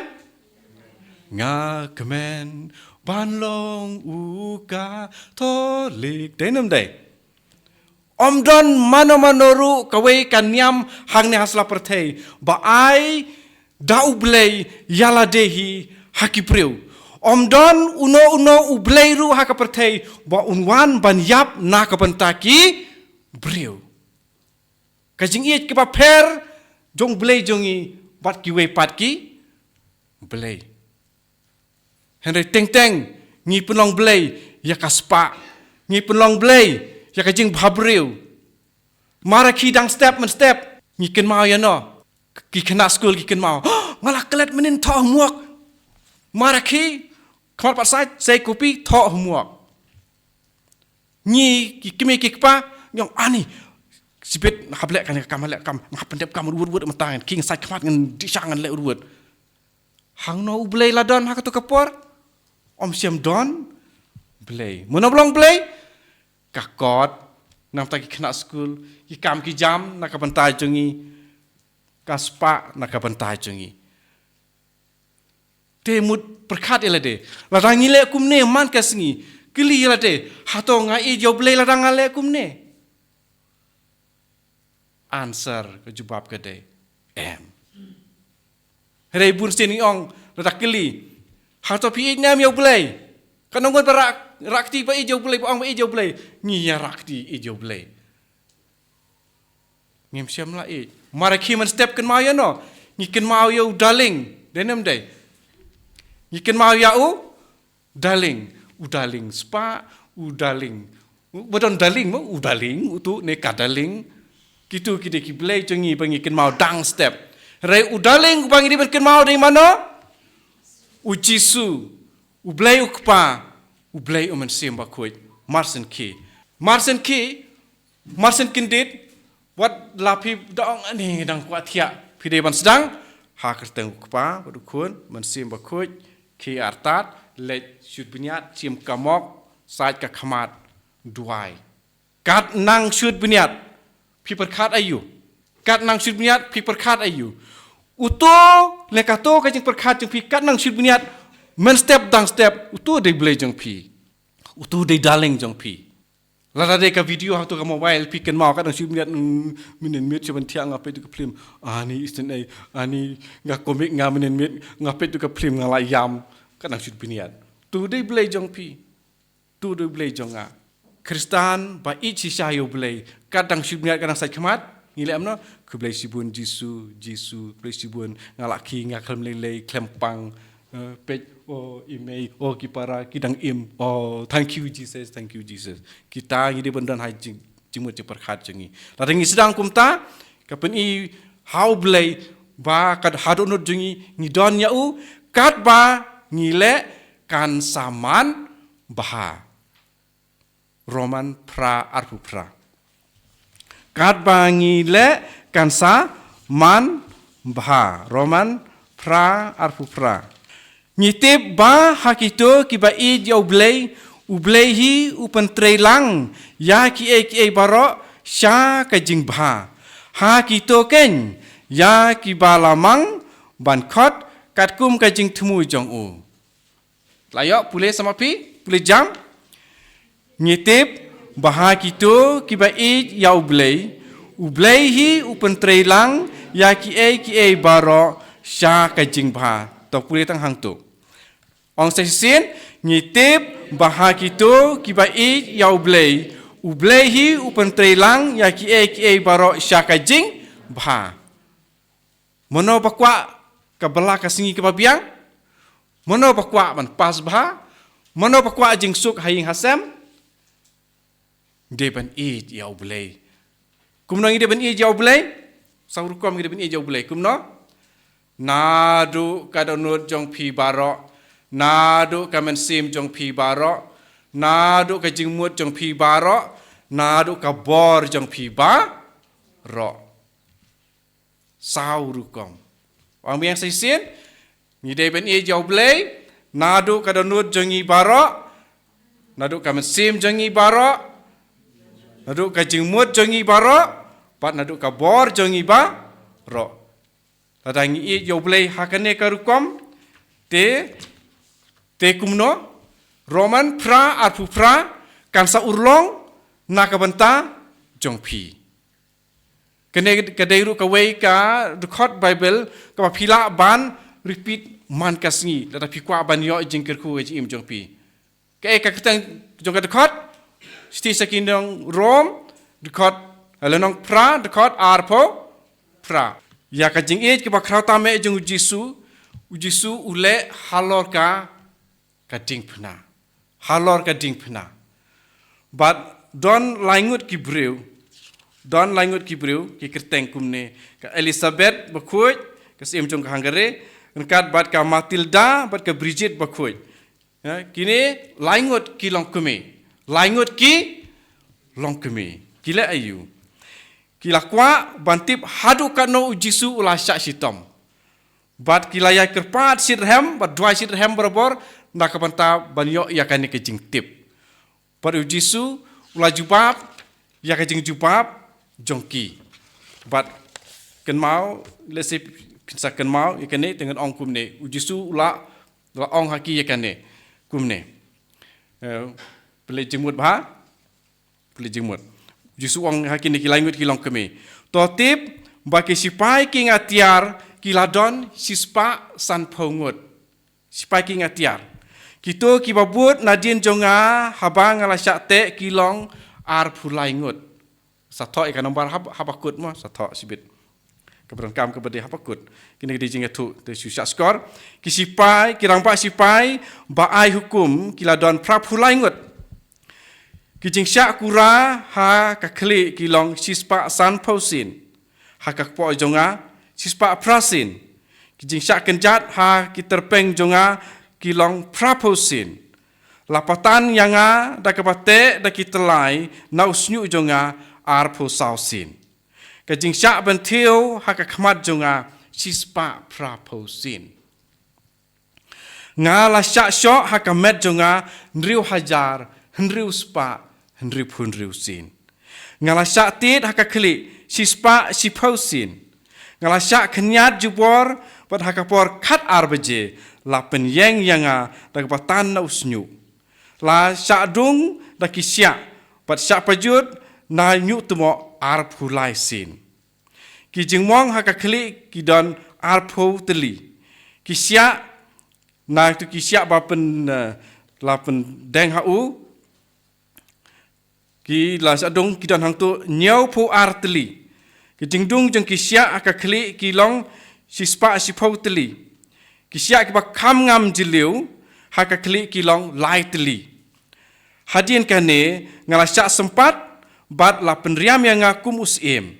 Nga kmen ban long u Katholik. Dei ne ym dei? Ym don mano mano ruh kawei ka niam hangne ha sla pyrthei ba ai da u Blei ïa lade hi ha ki briew. Ym don uno uno u Blei ruh ha ka pyrthei ba un wan ban ïap na ka bynta ki briew. Ka jingïeit kaba pher jong u Blei jong ngi bad kiwei pat ki blei. Hynrei teng teng ngi pynlong Blei ïa ka spah, ngi pynlong Blei ïa ka jingbhabriew. Mar a khie dang step mynstep ngi kynmaw ïano, ki khynnah skul ki kynmaw, "Oh, nga la klet mynnin, thoh homework." Mar a khie khmat pat sait, sei kopi, thoh homework. Ngi ki kmie ki kpa ngi ong, "Ani, shibit hap leh kane ka kam, leh kam, nga pyndep kam ruh ruh mynta, ngan khie ngan sait khmat, ngan dih sha, ngan leh ruh ruh." Hangno u Blei la don ha kato ka por? Ym shym don Blei. Mano ba long Blei? Ka kot. Namar ta ki khynnah skul, ki kam ki jam na ka bynta jong ngi, ka spah na ka bynta jong ngi. Te mut pyrkhat ïa lade. Lada ngi leh kumne man ka sngi, kylli ïa lade, hato nga ïeit ïa u Blei lada nga leh kumne? Answer, ka jubab ka dei em. Hynrei bun sien ngi ong, lada kylli, hato phi ïeit ne em ïa u Blei? Katno ngut ba rah, rah kti ba ïeit ïa u Blei, ba ong ba ïeit ïa u Blei? Ngi ïa rah kti ïeit ïa u Blei. Ngim shym la ïeit. Mar ki mynstep kynmaw ïa no. Ngi kynmaw ïa u darling. Dei ne ym dei? Ngi kynmaw ïa u darling. U darling spah, u darling. U, ba don darling mo, u darling, utu ne ka darling. Kitu ki dei ki blei jong ngi ba ngi kynmaw dang step. Hynrei u darling ba ngi dei ban kynmaw dei mano? U Jisu, u Blei u Kpa, u Blei u Mynsiem Bakhuid. Marsien ki. Marsien ki, marsien kyndit, wat la phi da ong ani dang kwah thiah, phi dei ban sdang ha ka kyrteng u Kpa, bad u Khun, Mynsiem Bakhuid, ki artat, leit shut bniat, shim ka mok, sait ka khmat, duwai. Kat nang shut bniat, phi pyrkhat aïu. Kat nang shut bniat, phi pyrkhat aïu. Uto, ne kato ka jingpyrkhat jong phi, kat nang shut bniat, mynstep dang step, uto dei blei jong phi. Uto dei darling jong phi. Lada dei ka video ha uto ka mobile, phi kynmaw kat nang shut bniat, mm, mynnin miet shu ban thiah nga peit tu ka film. Ani istin ei, ani nga komik nga mynnin miet, nga peit tu ka film nga la ïam, kat nang shut bniat. Uto dei blei jong phi. Uto dei blei jong nga. Khristan ba ïeit shisha ïa u Blei. Kat dang shut bniat kat dang sait khmat. Ngi leh em no? Khublei shibun Jisu, Jisu, khublei shibun nga la ki nga khlem lei lei, khlem pang. Eh, peit, oh, i mei, oh, ki para, ki dang im. Oh, thank you, Jesus, thank you, Jesus. Kita ngi dei ban don ha jing, jingmut jingpyrkhat jong ngi. Lada ngi sdang kumta, ka pyni ha u Blei, ba kat ha dohnud jong ngi, ngi don ïa u, katba ngi leh kan sa man bha. Roman phra arphew phra. Katba ngi leh kan sa man bha. Roman phra arphew phra. Ngi tip ba ha kito kiba ïeit ïa u Blei, u Blei hi u pyntrei lang ïa kiei kiei baroh sha ka jingbha. Ha kito keiñ ïa kiba la mang ban khot katkum ka jingthmu jong u. La ïoh, pule sa ma phi, pule jam. Ngi tip ba ha kito kiba ïeit ïa u Blei, u Blei hi u pyntrei lang ïa kiei kiei baroh sha ka jingbha. To pule tang hangto. Ong sa shisien, ngi tip ba ha kito kiba ïeit ïa u Blei, u Blei hi u pyntrei lang ïa kiei kiei baroh sha ka jingbha. Mano ba kwah ka bylla ka sngi kaba biang? Mano ba kwah ban pass bha? Mano ba kwah jingsuk ha ïing ha sem? Dei ban ïeit ïa u Blei. Kumno ngi dei ban ïeit ïa u Blei? Saw rukom ngi dei ban ïeit ïa u Blei. Kumno? Naduh ka dohnud jong phi baroh, naduh ka mynsiem jong phi baroh, naduh ka jingmut jong phi baroh, naduh ka bor jong phi baroh. Saw rukom. Wan biang sa shisien, ngi dei ban ïeit ïa u Blei, naduh ka dohnud jong ngi baroh, naduh ka mynsiem jong ngi baroh, naduh ka jingmut jong ngi baroh, bad naduh ka bor jong ngi baroh. Lada ngi ïeit ïa u Blei ha kane ka rukom, te, te kumno, Roman phra arphew phra, kan sa urlong, na ka bynta jong phi. Kane ka dei ruh kawei ka dkhot Baibl, kaba phi lah ban repeat man ka sngi, lada phi kwah ban ïoh jingkyrkhu ha ka jingim jong phi. Kaei ka kyrteng jong ka dkhot? Shithi sha ki nong Rom, dkhot, eh, lynnong phra, dkhot arphew phra. Ïa ka jingïeit kaba khraw tam eh jong u Jisu, u Jisu u leh halor ka, ka diengphna. Halor ka diengphna. Bad don laingut ki briew, don laingut ki briew, ki kyrteng kumne, ka Elizabeth bakhuid, ka syiem jong ka Hungary, ryngkat bad ka Matilda, bad ka Brigitte bakhuid. Ïa, kine laingut ki longkmie. Laingut ki longkmie. Ki leh aïu? Ki la kwah ban tip haduh katno u Jisu u la shah shitom. Bad ki la ïai kyrpad shitrhem, bad duwai shitrhem barabor, na ka bynta ban ïoh ïa kane ka jingtip. Bad u Jisu u la jubab ïa ka jingjubab jong ki. Bad kynmaw, lehse phin sa kynmaw ïa kane, te ngan ong kumne. U Jisu u la, u la ong ha ki ïa kane kumne. Eh, pynleit jingmut bha, pynleit jingmut. U Jisu u ong ha kine ki laingut ki longkmie. To tip ba ki sipai kieng atiar ki la don shispah sanphew ngut. Sipai kieng atiar. Kito kiba bud nadien jong nga haba nga la shah teh ki long arphew lai ngut. Sa thoh ïa ka nambar haba, haba kut mo, sa thoh shibit. Ka ba donkam ka ba dei haba kut. Kine ki dei jingïathuh, te shu shah skor. Ki sipai, ki rangbah sipai ba ai hukum, ki la don phra phew lai ngut. Ki jingshah kura ha ka khlieh ki long shispah san phew sien. Ha ka kpoh jong nga, shispah phra sien. Ki jingshah kynjat ha ki tyrpeng jong nga, ki long phra phew sien. La patan ïa nga da kaba teh da ki tyllai na u shñiuh jong nga ar phew saw sien. Ka jingshah bynthiew ha ka khmat jong nga shispah phra phew sien. Nga la shah shoh ha ka met jong nga hynriew hajar hynriew spah hynriew phew hynriew sien. Nga la shah tied ha ka khlieh shispah shiphew sien. Nga la shah khynñiat jubor bad ha ka por khat ar baje la pynïeng ïa nga da kaba tan na u shñiuh. La shah dung da ki shiah bad shah pajut na ñiuh tmoh ar phew lai sien. Ki jingmong ha ka khlieh ki don ar phew tylli. Ki shiah, na tu ki shiah ba pyn, eh, la pyndeng ha u. Ki la shah dung ki don hangtu hynñiew phew ar tylli. Ki jingdung jong ki shiah ha ka khlieh ki long shispah shiphew tylli. Ki shiah ki ba kham ngam jylliew ha ka khlieh ki long lai tylli. Hadien kane nga la shah sympat bad la pynriam ïa nga kum u syiem.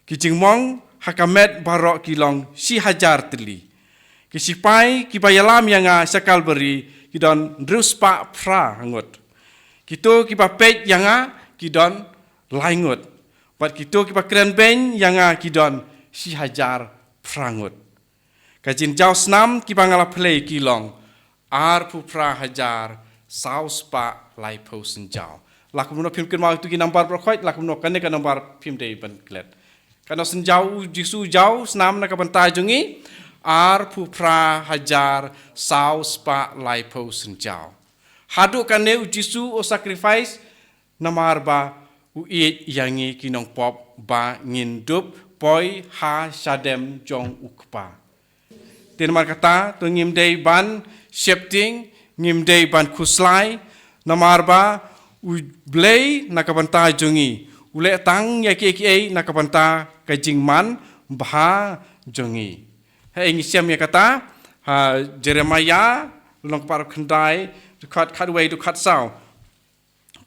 Ki jingmong ha ka met baroh ki long shi hajar tylli. Ki sipai ki ba ïalam ïa nga sha Kalbari ki don hynriew spah phra ngut. Kito ki ba peit ïa nga ki don lai ngut. Bad kito ki ba kren beiñ ïa nga ki don shi hajar phra ngut. Ka jingjaw snam ki ba nga la plie ki long ar phew phra hajar saw spah lai phew synjaw. La kumno phim kynmaw ïa tu ki nambar baroh khoit, la kumno kane ka nambar phim dei ban klet. Kano synjaw u Jisu jaw snam na ka bynta jong ngi, ar phew phra hajar saw spah lai phew synjaw. Haduh kane u Jisu u sacrifice namar ba u ïeit ïa ngi ki nongpop ba ngin dup poi ha shadem jong u Kpa. Te namar kata to ngim dei ban sheptieng, ngim dei ban khuslai, namar ba u Blei na ka bynta jong ngi u leh tang ïa kiei kiei na ka bynta ka jingman bha jong ngi. Hei ngi shem ïa kata ha Jeremiah lynnong kaba khyndai, dkhot khatwei, dkhot saw.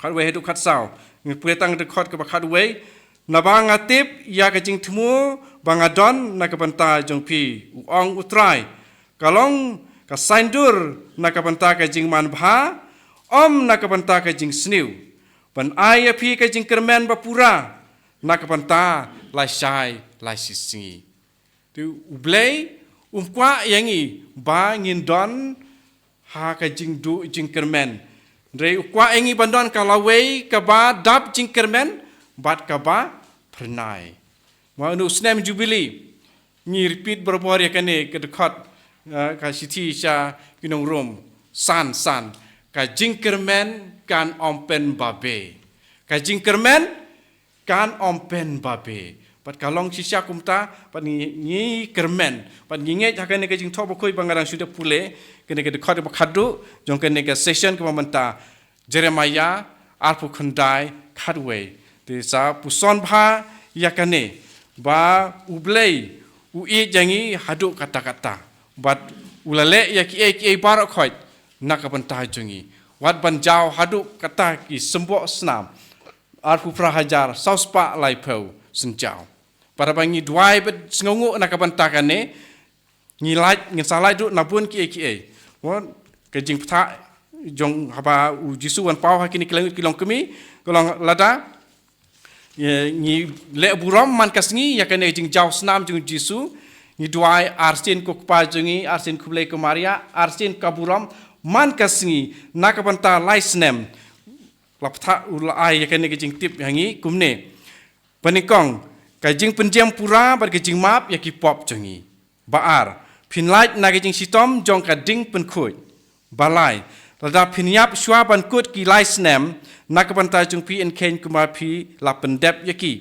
Khatwei haduh khatsaw. Ngi pule tang dkhot kaba khatwei. Naba nga tip ïa ka jingthmu ba nga don na ka bynta jong phi, u ong U Trai. Ka long ka saiñdur na ka bynta ka jingman bha, ym na ka bynta ka jingsniew. Ban ai ïa phi ka jingkyrmen ba pura na ka bynta lashai lashisngi. Te U Blei um kwah ïa ngi ba ngin don ha ka jingduh jingkyrmen. Hynrei u kwah ïa ngi ban don ka lawei kaba dap jingkyrmen bad kaba phyrnai. Mo ha une u snem Jubili ngi repeat barabor ïa kane ka dkhot, eh, ka shithi sha ki nong Rom. San, san. Ka jingkyrmen kan ym pynbabe. Ka jingkyrmen kan ym pynbabe. Bad ka long shisha kumta, bad ngi, ngi kyrmen. Bad ngi ngeit ha kane ka Jingthoh Bakhuid ba nga dang shu dep pule, kane ka dkhot ba khatduh jong kane ka session kaba mynta, Jeremiah arphew khyndai khatwei. Te sa puson bha ïa kane ba U Blei u ïeit ïa ngi haduh katta katta. Bad u la leh ïa kiei kiei baroh khoit na ka bynta jong ngi. Wat ban jaw haduh kata ki symboh snam arphew phra hajar saw spah laiphew synjaw. Para ba ngi duwai bad sngewnguh na ka bynta kane, ngi lait, ngin sa lait duh na bun kiei kiei. Mo, ka jingpyntha jong haba u Jisu wan paw ha kine ki lyngngoh ki longkmie, ka long lada, eh, ngi leh burom man ka sngi ïa kane ka jingjaw snam jong u Jisu, ngi duwai arsien ko Kpa jong ngi, arsien khublei ko Maria, arsien ka burom man ka sngi na ka bynta lai snem. La pynthah u la ai ïa kane ka jingtip ha ngi kumne. Ba nyngkong, ka jingpynjem pura bad ka jingmap ïa ki pop jong ngi. Ba ar, phin lait na ka jingshitom jong ka ding pynkhuid. Ba lai, lada phin ïap shuwa ban kut ki lai snem na ka bynta jong phi, yn kheiñ kumba phi la pyndep ïa ki.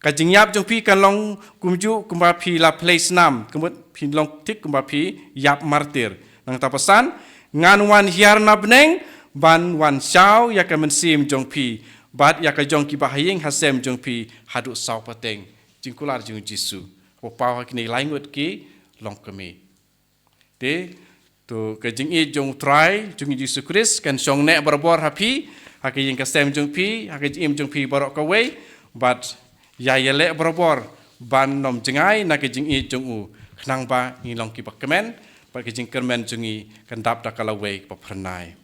Ka jingïap jong phi kan long kumjuh kumba phi la plie snam, ka mut phin long thik kumba phi ïap martir. Nangta ba san, ngan wan hiar na bneng ban wan shaw ïa ka mynsiem jong phi. bad ïa ka jong ki bahaïing hasem jong phi haduh saw pateng. Jingkular jong u Jisu, u paw ha kine lai ngut ki longkmie. Te to ka jingïeit jong u Trai jong ngi Jisu Khrist kan shong neh barabor ha phi, ha ka ïing ka sem jong phi, ha ka jingim jong phi baroh kawei, bad ïa ïaleh barabor ban nym jngai na ka jingïeit jong u, khnang ba ngin long ki bakmen, bad ka jingkyrmen jong ngi kan dap da ka lawei ba phyrnai.